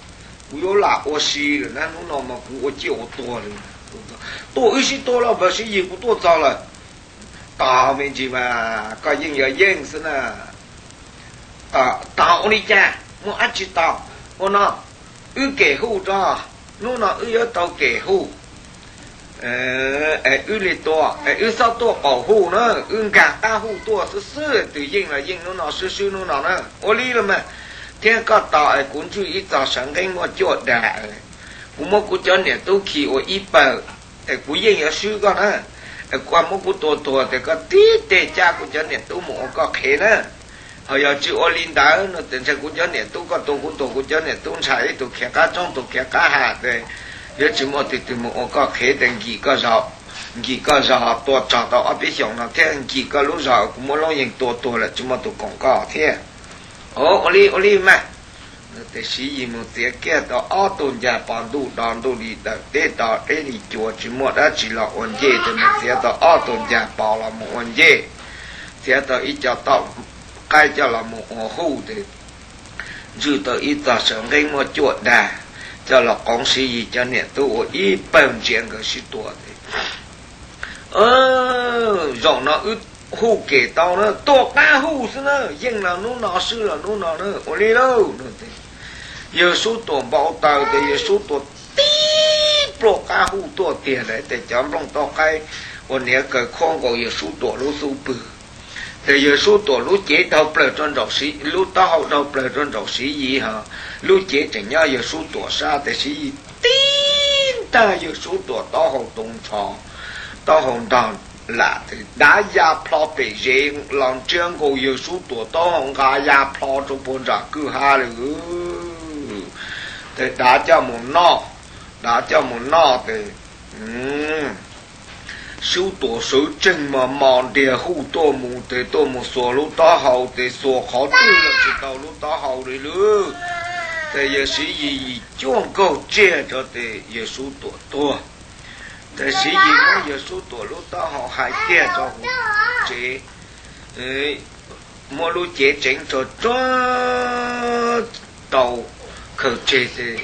kuv yuav lam ua si lawm na, hnub no mas kuv ua ciaj ua tuag li. Tuaj wb sib tua los npawg Siv Yis, kuv tuaj txog lawm. Tos me ntsis mas koj yeej yog yeej xwb na. Tos ua li cas, muaj dab tsi tos? Ua no, wb kem hu tso, hnub no wb yuav tau kem hu. Es wb li tua es wb txhob tuaj qaum hu na, wb nkag qab hu tuaj xwb xwb, twg yeej los yeej hnub no, swb swb hnub no na. Ua li los mas, thiab koj tos es kuv ntswj ib txog sawv nqeeb muaj cuaj dag, kuv muab kuv cov niam tub khi ua ib pawg, es kuv yeej yuav swb koj na. Es koj muab kuv tua tuag ces koj tib teg cab kuv cov niam tub mus ua koj qhev na. Ho yog tsis ua li ntawd no ces ntshe kuv cov niam tub, koj tua kuv tuag kuv cov niam tub ntshai ib tug khiav qab roob tus khiav qab ha ces yuav tsis muaj twg twg mus ua koj qhev ces nkim koj zog, nkim koj zog tua rog tau ob peb xyoos no thiab nkim koj lub zog kuv muab Loob Yees tua tuag lawm tsis muaj tus koom koj thiab. Ua li ua li mas. Ces Siv Yis mus txiav kiag tau ob tug ncag pos ntuj do ntuj li dawm teb to deb li cua tsis muaj dab tsi los ua ncej, ces mus txiav tau ob tug ncag pos los mus ua ncej, txiav tau ib co tauj qaib coj los mus ua huj ces ntswj tau ib txog sawv nqeeb muaj cuaj dag coj los qoov Siv Yis cov niam tub ua ib pawg ntsia nkawd sib tua ces Zaum no wb hu kem tau na, tuaj qab hu xwb na, yeej los hnub no swb los hnub no na, ua li lauj no ces Yawg Sub Tuam npau taws ces Yawg Sub Tuam tib pluaj qab hu tuaj tiag ntawd ces cov nplooj tauj qaib ua niam kaw khuab nkaus Yawg Sub Tuam lub xub pwg. Ces Yawg Sub Tuam lub cev dhau plaws rau nraum Siv, lub taub hau dhau plaws rau nraum Siv Yis ho, lub cev tseem nyob Yawg Sub Tuam sab, ces Siv Yis tib ntaj Yawg Sub Tuam taub hau tu nrho, taub hau ntog lam, dav ya plho pem zes los ntsiab nkaus Yawg Sub Tuam taub hau nqa ya plho rau puag nram kwj ha lawm. Ces dav coj mus noj, dav coj mus noj ces Sub Tuam sawv tsees mos mos ntiag huj tuaj mus ces tuaj mus xuas lub taub hau ces xuas qhov twg los tsis tau lub taub hau li lawm. Ces Yawg Siv Yis yim cuaj nkaug tsiaj rau ces Yawg Sub Tuam tuag. Ces Siv Yis muab Yawg Sub Tuam lub taub hau hais kiag rau hauv tsev, muab lub cev tseev rau tsuag tau khaws tseg ces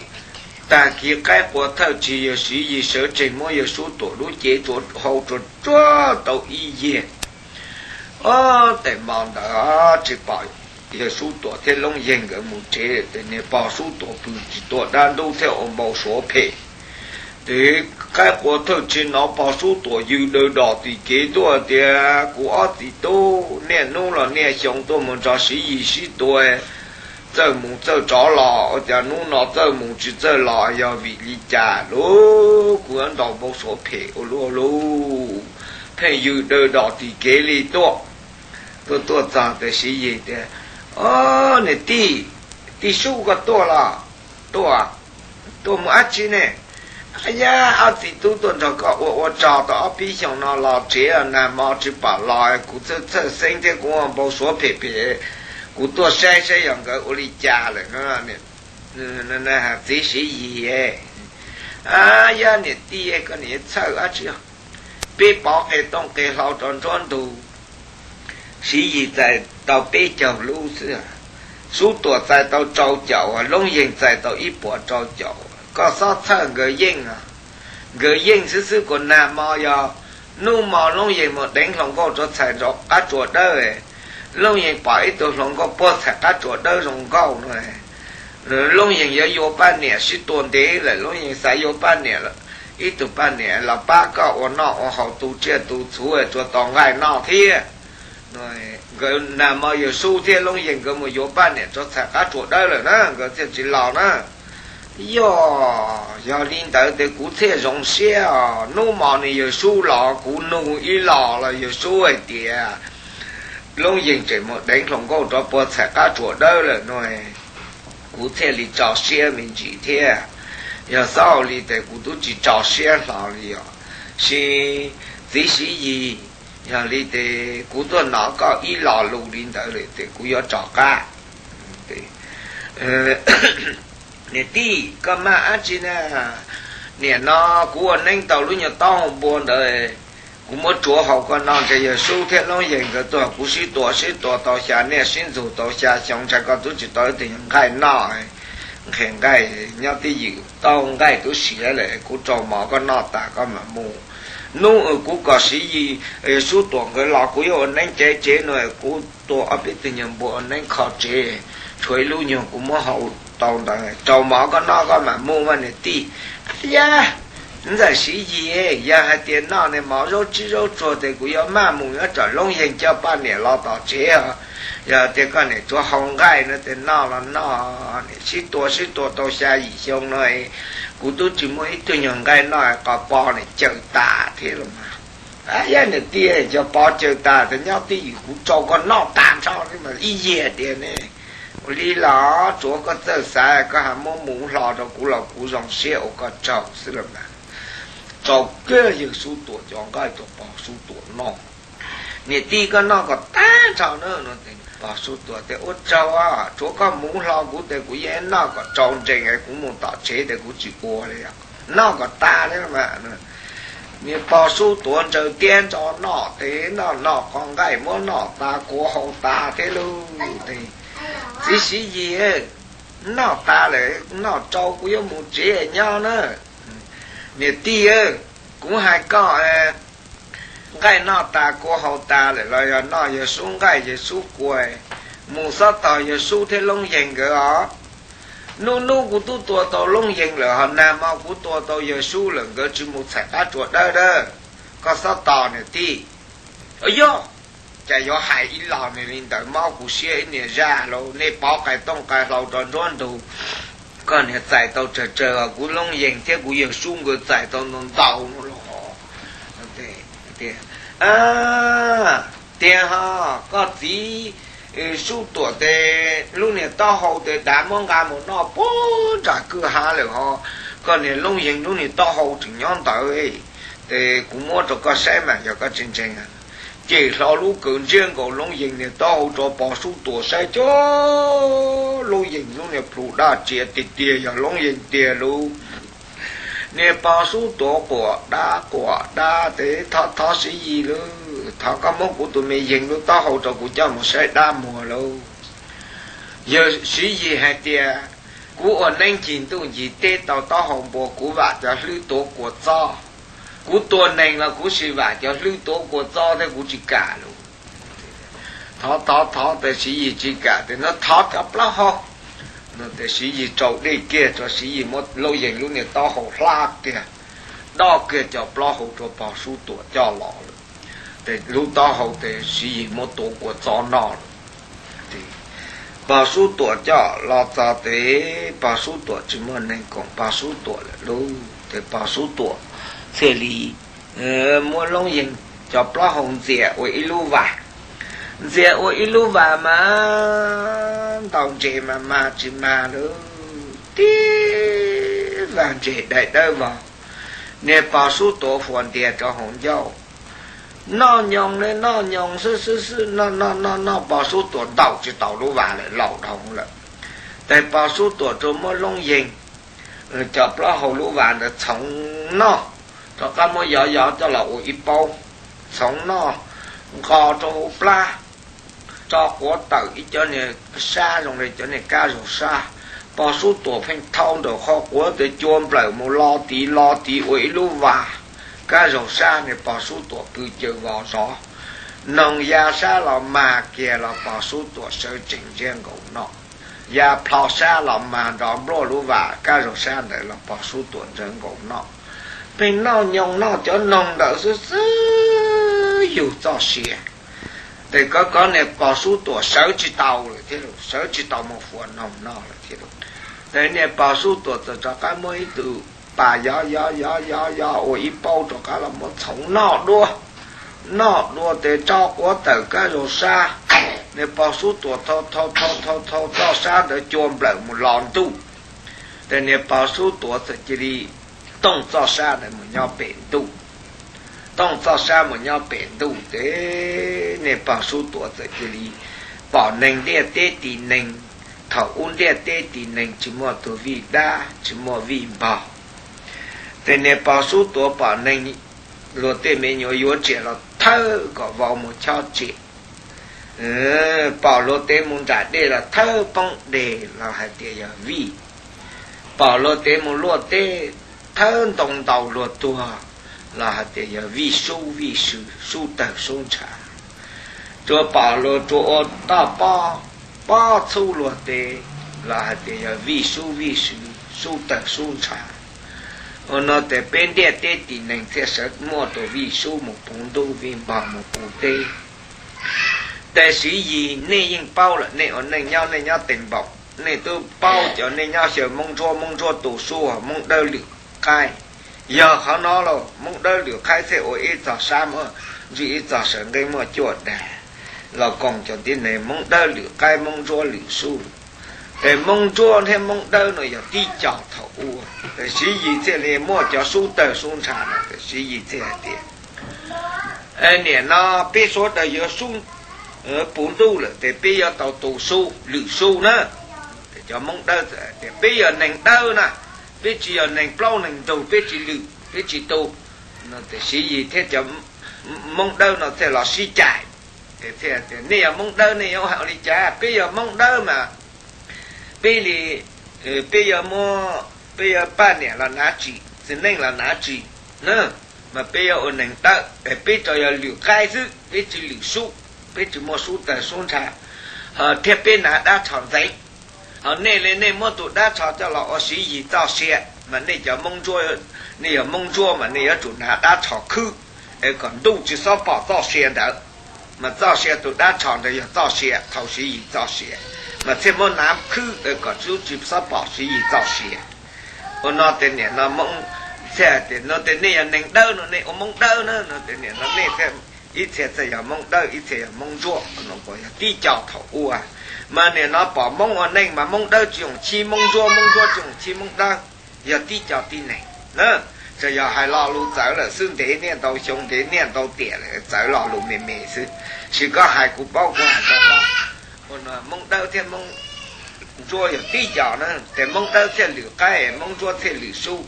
tag kis qaib qua thawj tsis Yawg Siv Yis sawv tsees muab Yawg Sub Tuam lub cev hau rau tsuag tau ib yiag. Ob, tes mo ntawd tsis pom Yawg Sub Tuam thiab Loob Yeeg nkawd mus tsev ces niag pog Sub Tuam pw tsis tuaj dab ntub thiab ua npau suav phem. Ces qaib qua thawj tsis hnov pog Sub Tuam yws daws dom tim kev tuaj tias, kuv ob txiv tub niaj hnub los niaj xyoo tuaj mus nrog Siv Yis sib tua, txawj mus txawj tsov los ua cas hnub no txawj mus tsis txawj los yog vim li cas lauj? Kuv yuav ntaus npau suav phem ua luaj lauj, pheej yws daws dom tim kev li tuaj. Tuaj tuaj txog ces Siv Yis tias, ob, niam tij, tij Sub koj tuaj los? Tuaj, tuaj mus dab tsi ne? Yog ob txiv tub tuaj nrog koj ua ua rog tau ob peb xyoos no los tsev nag hmo tsis pom los, kuv txhawj txhawj xeeb thiab kuv ua npau suav phem phem, kuv tuaj saib saib yog nkawd ua li cas lawm no. Txiv Siv Yis, yog niam tij koj niam txhawj dab tsi? Peb pov qe tooj qe hlau rau nruab ntug, Siv Yis txais tau peb caug lub xwb, Sub Tuam txais tau rau caum, Loob Yeeg txais tau ib puas rau caum. Koj xob txhawj nkawd yeej, nkawd yeej xwb xwb. Kuv nag hmo yog hnub hmo Loob Yeeg mus deev hluas nkauj rau txhais qab tsuas dawb, Loob Yeeg pom ib tug hluas nkauj puag txhais qab tsuas dawb zoo nkauj no, Loob Yeeg yuav yuav poj niam sib tua ntev lawm, Loob Yeeg xav yuav poj niam, ib tug poj niam los pab koj ua noj ua haus tu tsiaj tu txhuv tsuas tau nqaij noj thiab. Nkawd nag hmo Yawg Sub thiab Loob Yeeg nkawd mus yuav poj niam rau txhais qab tsuas dawb lawm na, nkawd thiaj tsis los na. Yog, yog li ntawd ces kuv thiaj zoo siab os. Hnub hmo nws Yawg Sub los kuv nug ib los los Yawg Sub hais tias Loob Yeeg tseem mus deev hluas nkauj rau puag txhais qab tsuas dawb lawm no, kuv thiaj li tso siab me ntsis thiab. Yog xav li ces kuv twb tsis tso siab hlo li os. Sis txiv Siv Yis, yog li ces kuv tuaj hnov koj ib lo lus li ntawd lawm ces kuv yuav rov qab. Niam tij, koj maj dab tsi na? Nim no kuv ua neeb tau lub nyuag taub hau npua ntawd, kuv muab tsuav haus koj noj. Ntshe Yawg Sub thiab Loob Yeeg nkawd tuag, kuv sib tua sib tua tau xya niaj sib ntxug tau xya xyoo, ntshai koj twb tsis tau ib tug nyuag nqaij noj, nqhis nqaij nyob twj ywm, taub hau nqaij twb siav lawm. Kuv rau mov koj noj tas koj mam mus. Hnub kuv kom Siv Yis, Yawg Sub Tuam nkawd los kuv yuav ua neeb cev tsev no, kuv tua ob peb tug nyuag npua ua neeb kho tsev, tshuav ib lub nyuag kuv muab hau tau ntawd, rau mov koj noj koj mam mus mas niam tij. Yaj, ntxawm Siv Yis, yog hais tias noj niag mov zaub tsib zaub tsuag ces kuv yuav maj mus nyob tsam Loob Yeeg coj poj niam los tom tsev os. Yog tias koj niam tsuav hau nqaij no ces noj los noj, niam sib tua sib tua tau xya yim xyoo no, kuv twb tsis muaj ib tug nyuag nqaij noj, qos pos niam cawm tas thiab los mas. Yaj, niam tij, cov pos cawm tas ces nyob twj ywm, kuv rau koj noj tag nrho li mas ib yiag tiag ne. Ua li los tsuav koj txawj xav, koj ho muab mus hlo rau kuv los kuv zoo siab ua koj tsaug xwb los mas. Rau kiag Yawg Sub Tuam cov nqaij rau pog Sub Tuam noj. Niam tij, koj noj kom tag nrho na no. Pog Sub Tuam tias, ua tsaug, tsuav koj mus hlo kuv ces kuv yeej noj kom tsau nrees, kuv mus tom tsev ces kuv tsis ua li os. Noj kom tas li mas. Niag pog Sub Tuam ntsaws tiab ntso noj ces noj noj qos nqaij muab noj tas kua hau tas thiab lauj. Txiv Siv Yis, noj tas lawm, noj rau kuv yuav mus tsev nyob na. Niam tij, kuv hais koj, nqaij noj tas kua hau tas lawm los yog noj Yawg Sub nqaij Yawg Sub kua, mus xob tos Yawg Sub thiab Loob Yeeg nkawd os. Hnub hnub kuv twb tua tau Loob Yeeg lawm, ho nag hmo kuv tua tau Yawg Sub lawm, nkawd tsis mus txhais qab tsuas dawb dawb. Koj xob tos niam tij. Yog, Cas yuav hais ib los nws li ntawd, mob kuv siab ib niag zaj lauj. Nej pov qais tooj qais hlau rau nruab ntug, koj niag txais tau tsawg tsawg, kuv Loob Yees thiab kuv yawg Sub nkawd txais tau ntau ntau no los. Tiag ho, koj txiv Sub Tuam tes lub niag taub hau tes dav muab nqa mus noj puag nram kwj ha lawm ho. Koj niag Loob Yees lub niag taub hau tseem nyob ntawd, ces kuv muab rau koj saib mas yog koj tsis ntseeg, ces hlo lub kaw ntsiab nkaus Loob Yees niag taub hau rau Pog Sub Tuam saib, cov Loob Yees lub niag plhu daj tsiav tiag tiag, yog Loob Yees tiag lauj. Niag Pog Sub Tuam quaj dab quaj dab tes thov thov Siv Yis lauj, thov koj muab kuv tus me Yees lub taub hau rau kuv coj mus saib dab muag lauj. Yawg Siv Yis hais tias, kuv ua neeb ncig ntuj ncig teb tau taub hau npua, kuv vam cov hlwb tuav kua txob. Kuv tua neeg los kuv sim vam cov hlwb tuav kua txob thiab, kuv tsis kam lauj. Thov thov thov tes Siv Yis tsis kam, tes no thov cov plaub hau no tes Siv Yis rau dej kiag rau, Siv Yis muab Loob Yees lub niag taub hau hlab kiag, dob kiag cov plaub hau rau Pog Sub Tuam coj los lawm. Tes lub taub hau tes Siv Yis muab tuav kua txob noj lawm. Pog Sub Tuam coj los txog tes Pog Sub Tuam tsis muaj neeg koom Pog Sub Tuam lawm lauj. Tes Pog Sub Tuam thiaj li muab Loob Yees cov plaub hau ntxias ua ib lub vas. Ntxias ua ib lub vas mas ntaus ntses mas mag tsis mag lauj, tib vas ntses daim dawb vog. Niag Pog Sub Tuam fuas ntias rau hauv ncauj, noj nyoos li noj nyoos xwb xwb xwb, noj noj noj noj Pog Sub Tuam ntaus tsis tau lub vas lawm, laus dhau lawm. Tes Pog Sub Tuam rua muab Loob Yees cov plaub hau lub vas ntawd txhoov noj, rov qab muab yov yov coj los ua ib paub, txhoov noj, nqos rau hauv plab, tso quav tawm ib cov niag sab zoo li cov niag kab zaug sab. Pog Sub Tuam pheej thau nraum qhov quav tes cua nplawm mus lo tid lo tid ua ib lub vas kab zaug sab. Niag Pog Sub Tuam pw caws vos zov, noog ya sab los mag kiag los Pog Sub Tuam sawv tsees ntsiab nkaus noj. Ya plho sab los mag nrov npluaj lub vas kab zaug sab ntawd los Pog Sub Tuam ntsiab nkaus noj. Pheej noj nyoos noj cov noog ntawd xwb xwb yug txoj sia. Tes kov kov niag Pog Sub Tuam sawv tsis tau lawm thiab, sawv tsis tau mus fuas noog noj lawm thiab. Tes niag Pog Sub Tuam txawm rov qab muab ib tug pas yov yov yov yov yov ua ib paub rov qab los muab txhoov noj dua. Noj dua tes tso quav tawm kab zaug sab, niag Pog Sub Tuam thau thau thau thau thau txoj sab ntawd cua nplawm mus lo ntuj. Tes niag Pog Sub Tuam txawm cia li tooj txoj sab ntawd mus nyob pem ntuj. Tooj txoj sab mus nyob pem ntuj tes niag Pog Sub Tuam txawm cia li pom neeg ntiaj teb tis neeg. Thaum ub ntiaj teb tis neeg tsis muaj tus vij dab tsis muaj vij npog, tes niag Pog Sub Tuam pom neeg luag tej me nyuam yuav riam los thawb kom vau mus chob riam, pom luag tej mus nram dej los thawb poob deg los hais tias yog vij, pom luag tej mus luaj teb thawb ntoo ntaus luag tuag los hais tias yog vij sub vij sw, sub tawg sub ntshav. Tsuas pom luag tsuas ua toj pob, pob txhub luag tej los hais tias yog vij sub vij sw, sub tawg sub ntshav. Ua no tes peb ntiaj teb tis neeg thiaj sawv muaj tus vij sub mus puv ntuj, vij npog mus puv teb. Tes Siv Yis nej yeej paub lawm, nej ua neej nyob nej nyob tees npaum, nej twb paub cov nej nyob xyaw Moob Ntsuab, Moob Ntsuab tu sub, Moob Dawb Lwm Qaib. Yog qhov no los Moob Dawb Lwm Qaib thiaj ua ib txog sab muaj ntsws, ib txog saw nqeeb muaj cuaj dag, los koom cov tib neeg Moob Dawb Lwm Qaib, Moob Ntsuab Lwm Sub. Tes Moob Ntsuab thiab Moob Dawb no yog tib co thaum ub, tes Siv Yis thiaj li muaj cov sub tawg sub ntshav no, tes Siv Yis thiaj hais tias, niam no peb suav daws yuav sub puv ntuj lawm tes peb yuav tau tu sub, Lwm Sub na. Tes cov Moob Dawb txawm tias peb yog neeg dawb na, peb tsis yog neeg plaub neeg ntug, peb tsis lwm, peb tsis tu. No tes Siv Yis thiab cov Moob Dawb no thiaj los sib cais, thiaj tias nej yog Moob Dawb nej yuav hais ua li cas, peb yog Moob Dawb mas peb li, peb yuav muab, peb yuav paj niam los nav tsim, txiv neej los nav tsim na, mas peb yuav ua neeg dawb, peb tsuas yog Lwm Qaib xwb, peb tsis Lwm Sub, peb tsis muaj sub tawg sub ntshav, thiab peb nav dab tsho ntxeev. Ho nej li nej muab tus dab tsho coj los ua Siv Yis txoj sia, mas nej cov Moob Ntsuab, nej yog Moob Ntsuab mas nej yuav tsum nav dab tsho khwb es kom ntuj tsis txhob pom txoj sia ntawd. Mas txoj sia tus dab tsho ntawd yog txoj sia thaum Siv Yis txoj sia, mas thiaj muab nav khwb kom tub tsis txhob pom Siv Yis txoj sia. Ua no ces niam no Hmoob thiaj tias, no ces nej yog neeg dawb no nej ua Hmoob dawb na, no ces niam no nej thiaj, ib txhia txawm yog Hmoob dawb ib txhia yog Hmoob ntsuab, no puas yog tib co thaum ub. Mas niam no pom Hmoob ua neej mas Hmoob dawb tsis yoom chib Hmoob ntsuab, Hmoob ntsuab tsis yoom chib Hmoob dawb, yog tib co tib neeg na. Tsuas yog hais lo lus txawv lawm xwb, ntev niaj ntau xyoo ntev niaj ntau tiam lawm txawv lo lus me me xwb. Sis koj hais kuv paub kuv hais tau paub. Ua no Hmoob dawb thiab Hmoob ntsuab yog tib co na, ces Hmoob dawb thiaj lwm qaib, Hmoob ntsuab thiaj lwm sub.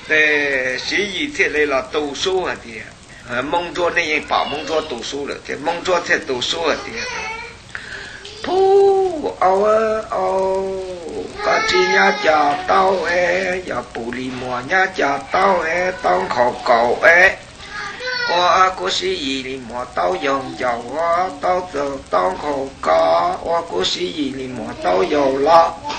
Ces Siv Yis thiaj li los tu sub hais tias, Hmoob ntsuab, nej yeej pom Hmoob ntsuab tu sub lawm thiab, Hmoob ntsuab thiaj tu sub hais tias, Phuj, au au, koj tsis nyob cov taub es, yog Pus Lis Muas nyob cov taub es, taub nkhaus kaus es, ua kuv Siv Yis li muas taub yaug ncaus, taub txaus taub nkhaus kos, ua kuv Siv Yis li muas taub yaug los,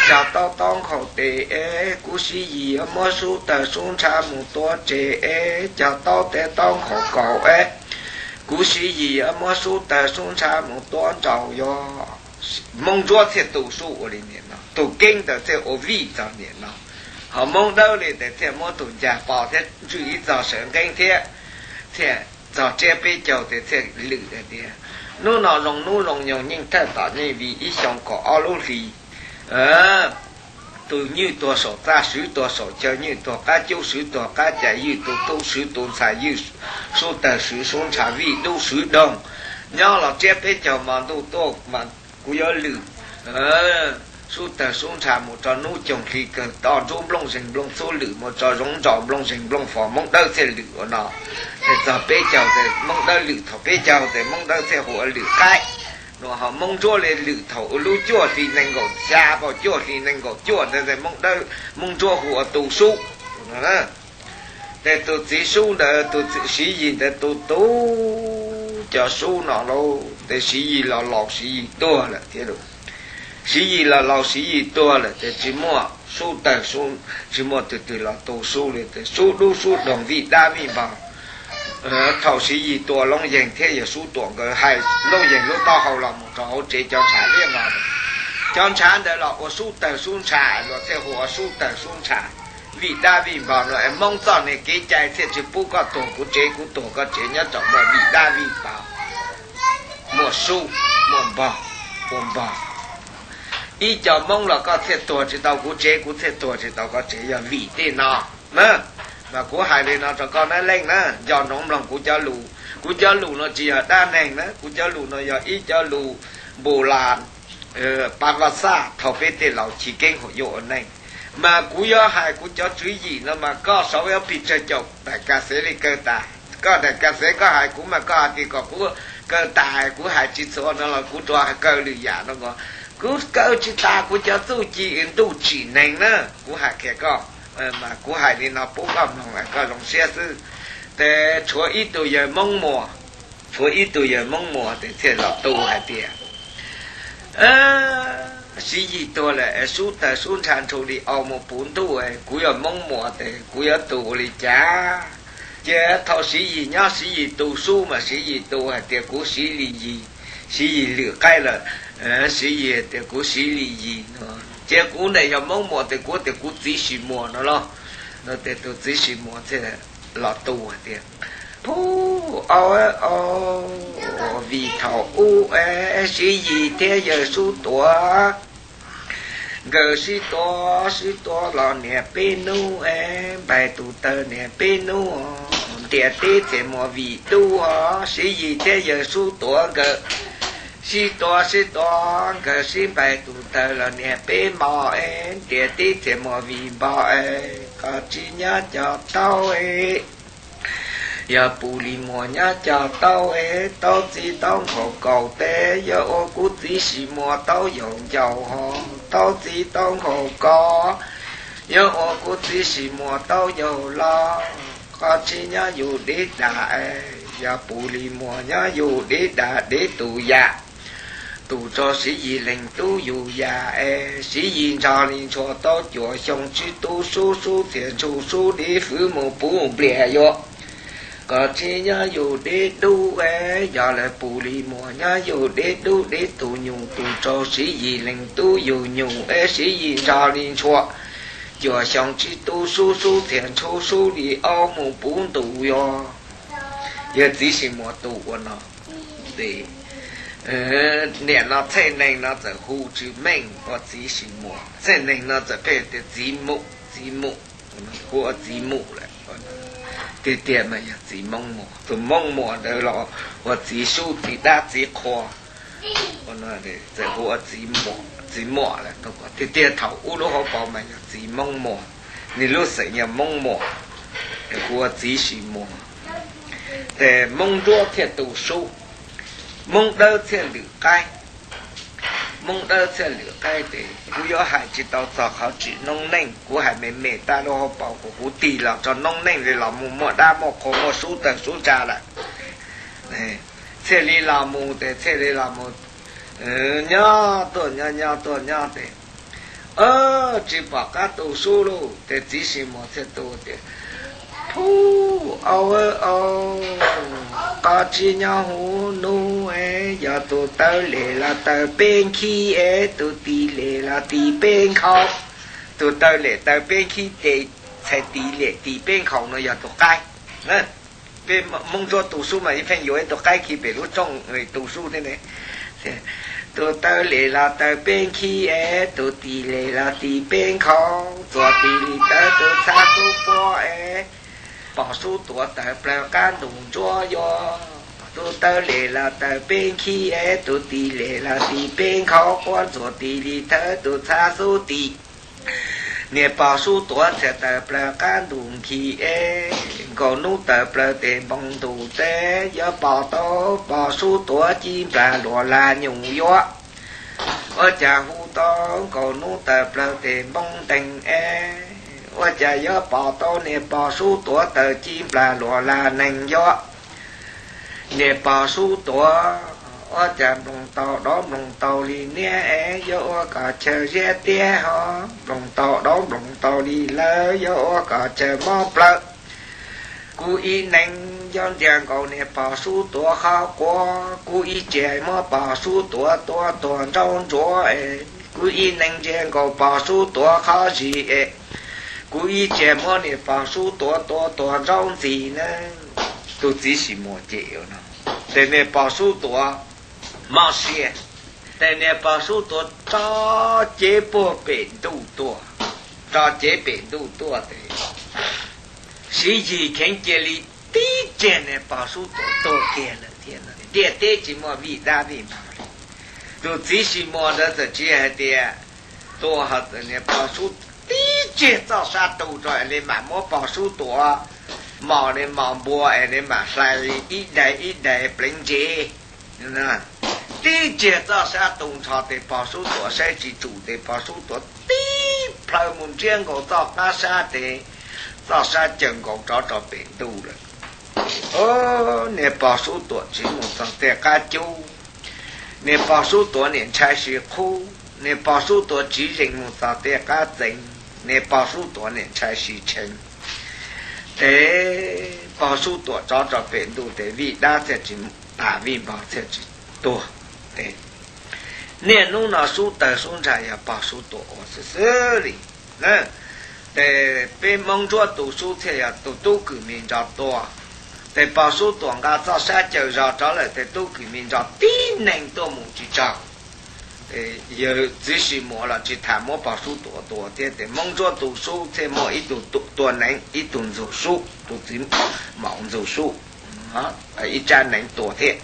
cog taub taub nkhaus tes es, kuv Siv Yis muab sub tawg sub ntshav mus tua tsev es, cog taub tes taub nkhaus kaus es, kuv Siv Yis muab sub tawg sub ntshav mus tua nraud. Yog Hmoob ntsuab thiaj tu sub ua li niam no, tus keeb ntawd thiaj ua vij txog niam no. Ho Hmoob dawb li tes thiaj muab tus ncag pos thiab ntswj ib txog sawv nqeeb thiab, thiaj txog tsiab peb caug tes thiaj lwm hais tias, hnub no zoo hnub zoo nyoog nyeej thawj tom nyeej vij ib xyoo kaum ob lub hli. Tus nywj tuag saum txaj, swv tuag saum chaw, nywj tuag qab cub, swv tuag qab cais, ywj tus tub, swv tus ntxhais, ywj sub tawg, swv sub ntshav, vij dub, swv doog. Nyob los tsiab peb caug hmo ntuj tuaj mas kuv yuav lwm sub tawg sub ntshav mus rau hnub coog hli kawg, toj ntsub nplooj zeeg nplooj txhub, lwm mus rau zoov ntsaus nplooj zeeg nplooj fos, Hmoob dawb thiaj lwm ua no. Ces txog peb caug ces Hmoob dawb lwm thaum peb caug ces Hmoob dawb thiaj hu ua lwm qaib. Nua ho Hmoob ntsuab li lwm thaum ua lub cuaj hli nees nkaum xya, tau cuaj hli nees nkaum cuaj ntawd ces Hmoob dawb, Hmoob ntsuab hu ua tu sub. Ces tus txiv sub ntawd, tus Siv Yis ntawd tu tu cov sub no lauj, ces Siv Yis los laus, Siv Yis tuag lawm thiab lauj. Siv Yis los laus, Siv Yis tuag lawm ces tsis muaj sub tawg, tsis muaj tus twg los tu sub li, ces sub dub sub doog, vij dab vij npog. Thaum Siv Yis tua Looj Yeeg thiab yawg Sub Tuam nkawd hais Looj Yeeg lub taub hau los mus rau hauv tsev cov ntshav liab no, cov ntshav ntawd los ua sub tawg sub ntshav, luag thiaj hu ua sub tawg sub ntshav, vij dab vij npog no es Hmoob txoj niag kev cai thiaj tsis pub koj tuag kuv tsev, kuv tuag koj tsev, nyob rau ntawm vij dab vij npog, muaj sub, muaj npog, ua npog. Ib co Hmoob los koj thiaj tuag tsis tau kuv tsev, kuv thiaj tuag tsis tau koj tsev, yog vim tej no na. Mas kuv hais li no rau koj na leej na, nco ntsoov mloog kuv cov lus. Kuv cov lus no tsis yog dab neeg na, kuv cov lus no yog ib co lus npu las, pa va xaj thaum peb tej laus chiv keeb hauv yuav ua neej. Mas kuv yuav hais kuv cov tswv yim no mas koj sau ib ob pis tsawg caum daim ka xev li kaw tas. Koj daim ka xev koj hais kuv mas koj hais tias kom kuv kaw tas, kuv hais tsis txhua no los kuv rov kaw lwm yam no ko. Kuv kaw tsis tas kuv cov txuj ci ntuj tsim neeg na, kuv hais qhia koj. Mas kuv hais li no pub koj mloog es koj zoo siab xwb. Ces tshuav ib tug yawg Hmoob Muas, tshuav ib tug yawg Hmoob Muas ces thiaj los tu hais tias, Siv Yis tuag lawm es sub tawg sub ntshav nrhu li au mus puv ntuj, kuv yog Hmoob Muas ces kuv yuav tu ua li cas? Ces thaum Siv Yis nyob Siv Yis tu sub mas Siv Yis tu hais tias kuv Siv Lis Yis, Siv Yis lwm qaib lawm, Siv Yis hais tias kuv Siv Lis Yis no. Ces kuv ntawm yog Hmoob Muas ces kuv tias kuv txiv Sis Muas no los. No ces tus txiv Sis Muas thiaj los tu hais tias, Phuj, au, vim thaum ub es Siv Yis thiab yawg Sub Tuam nkawd sib tua sib tua los niam peb hnub es npaig tus taws niam peb hnub, ntiaj teb txias muas vim dub os. Siv Yis thiab yawg Sub Tuam nkawd sib tua sib tua, nkawd sib npaig tus taws los niam peb hmo es ntiaj teb txias muas vim npog es, koj tsis nyob cov taub es, yog Pus Lis Muas nyob cov taub es, taub txiv taub nkhaus kaus tes, yog ua kuv txiv Sis Muas taub yaug ncaus ho, taub txiv taub nkhaus kos, yog ua kuv txiv Sis Muas taub yaug los, koj tsis nyob yus deb dag es, yog Pus Lis Muas nyob yus deb dag deb tus yam, tus tso Siv Yis leeg tub yus yam es, Siv Yis ntsog li ntshua tau cuam xyoo tsib tub sub sub txias ntsug sub dib fwv mus puv nplias yuav Koj tsis nyob yug deb dub es yog lawv pum li muag, nyob yug deb dub deb tus nyuj tus rau, Siv Yis leej tub yug nyuj es Siv Yis nrog li ntshua. Cuaj xyoo tsis tu sub, sub txias ntshub, sub li aub mus puv ntuj yuav. Yog txiv Sis Muas tus ua no. Ces niam no txheej neeg no txawm hu tsis meej ua txiv Sis Muas, txheej neeg no txawm pheej tias txiv Mus, txiv Mus, hu ua txiv Mus lawm. Tiag tiag mas yog txiv Moob Muas, tus Moob Muas ntawd los ua txiv sub txiv dab txiv qhua, txawm hu ua txiv Muas lawm. Tiag tiag thaum ub lub hauv paus mas yog txiv Moob Muas, nws lub xeem yog Moob Muas, hu ua txiv Sis Muas. Ces Moob Ntsuab thiaj tu sub, Moob Dawb thiaj lwm qaib. Moob Dawb thiaj lwm qaib ces kuv yuav hais tsis tau txog qhov tsim noob neej, kuv hais me me tag lub hauv paus, kuv tig los txog noob neej li los mus muaj dab muaj qhua muaj sub tawg sub tsa lawm. Thiaj li los mus ces thiaj li los mus nyob tuaj nyob nyob tuaj nyob ces tsis pom qab tu sub lauj. Ces txiv Sis Muas thiaj tu tias, Phuj, au au, koj tsis nyob huv nub es yog tus taw lem los taw peb nkhib es tus tis lem los tis peb nkhaus. Tus taw lem taw peb nkhib ces txhais tis lem tis peb nkhaus no yog tus qaib. Peb Moob Ntsuab tu sub mas ib pheej yuav ib tug qaib khi pem lub rooj tu sub thiab ne. Tus taw lem los taw peb nkhib es tus tis lem los tis peb nkhaus, txuas tis li tawv tus txhab tub puab es pom sub tuav tawv plawg qab ntus ntsuab yuav. Tus taw lem los taw peb nkhib es tus tis lem los tis peb nkhaus, quab ntxuav tis li thawb tus txhab xub tis. Niam pog sub tuav txhia tawv plawg qab ntus nkhis es, nkaus nub tawv plawg tes npoo ntus teb, yuav pom tau pog sub tuav ci nplas luas lag nyuj yuav. Ua cas hu tau nkaus nub tawv plawg tes npoo ntees es, ua cas yuav pom tau niam pog sub tuav tawv ci nplas luas lag neeg yuav. Niam pog sub tuav, ua cas nploos tau dov nploos tau li niab es, yuav ua kom chaw ziab tiab ho, nploos tau dov nploos tau li lawv, yuav ua kom chaw mob plawv. Kuv ib neeg yuav ntsia nkaus niam pog sub tuav qhov quav, kuv ib tse muab pog sub tuav tua tuag nraub ntsuav es, kuv ib neeg ntsia nkaus pog sub tuav qhov zis es, kuv ib tse muab niam pog sub tuav tua tuag nraub ntxis na. Tus txiv Sis Muas cem no, ces niam pog sub tuav mob siab, ces niam pog sub tuav tso cev puag pem ntuj tuaj, tso cev pem ntuj tuaj ces Siv Yis Kheev cia li tib tseg niam pog sub tuav tuag kiag lawm thiab. Ntiaj teb tsis muaj vij dab vij npog li. Tus txiv Sis Muas ntawd txawm tsis hais tias tua ho txawm niam pog sub tib tseg txoj sab tu rau es li mam muab pog sub tuav mos li mos npua es li mam hlais ib daig ib daig pleev ntsev. Tib tseg txoj sab tu nrho tes pog sub tuav saib tsis tsum tes pog sub tuav tib plhaw mus ntsiab nkaus txoj qab sab tes txoj sab caws nkaus rov rau pem ntuj lawm. Niag pog sub tuam tsiv mus txog tej qab cub, niag pog sub tuam niam ntshai si qhub, niag pog sub tuam tsiv zeeg mus txog tej qab txeev, niag pog sub tuam niam ntshai si tshee. Tes pog sub tuam rov rau pem ntuj tes vij dab thiaj tsis tas, vij npog thiaj tsis tuag. Niaj hnub no sub tawg sub ntsag yog pog sub tuam ua xwb xwb li. Ces peb Hmoob Ntsuab tus sub thiaj yog tus tub Kwm Mis Nrog tua. Ces pog sub tuam nqa txoj sab caws zog rov lawm tes tub Kwm Mis Nrog tib neeg tuaj mus tsis tsaug. Yawg txiv Sis Muas los tsis tham muab pog sub tuam tua thiab, tes Hmoob Ntsuab tus sub thiaj muaj ib tug tua neev, ib tug ntxug sub, tus txiv maum ntxug sub, ib tsab neev tua thiab.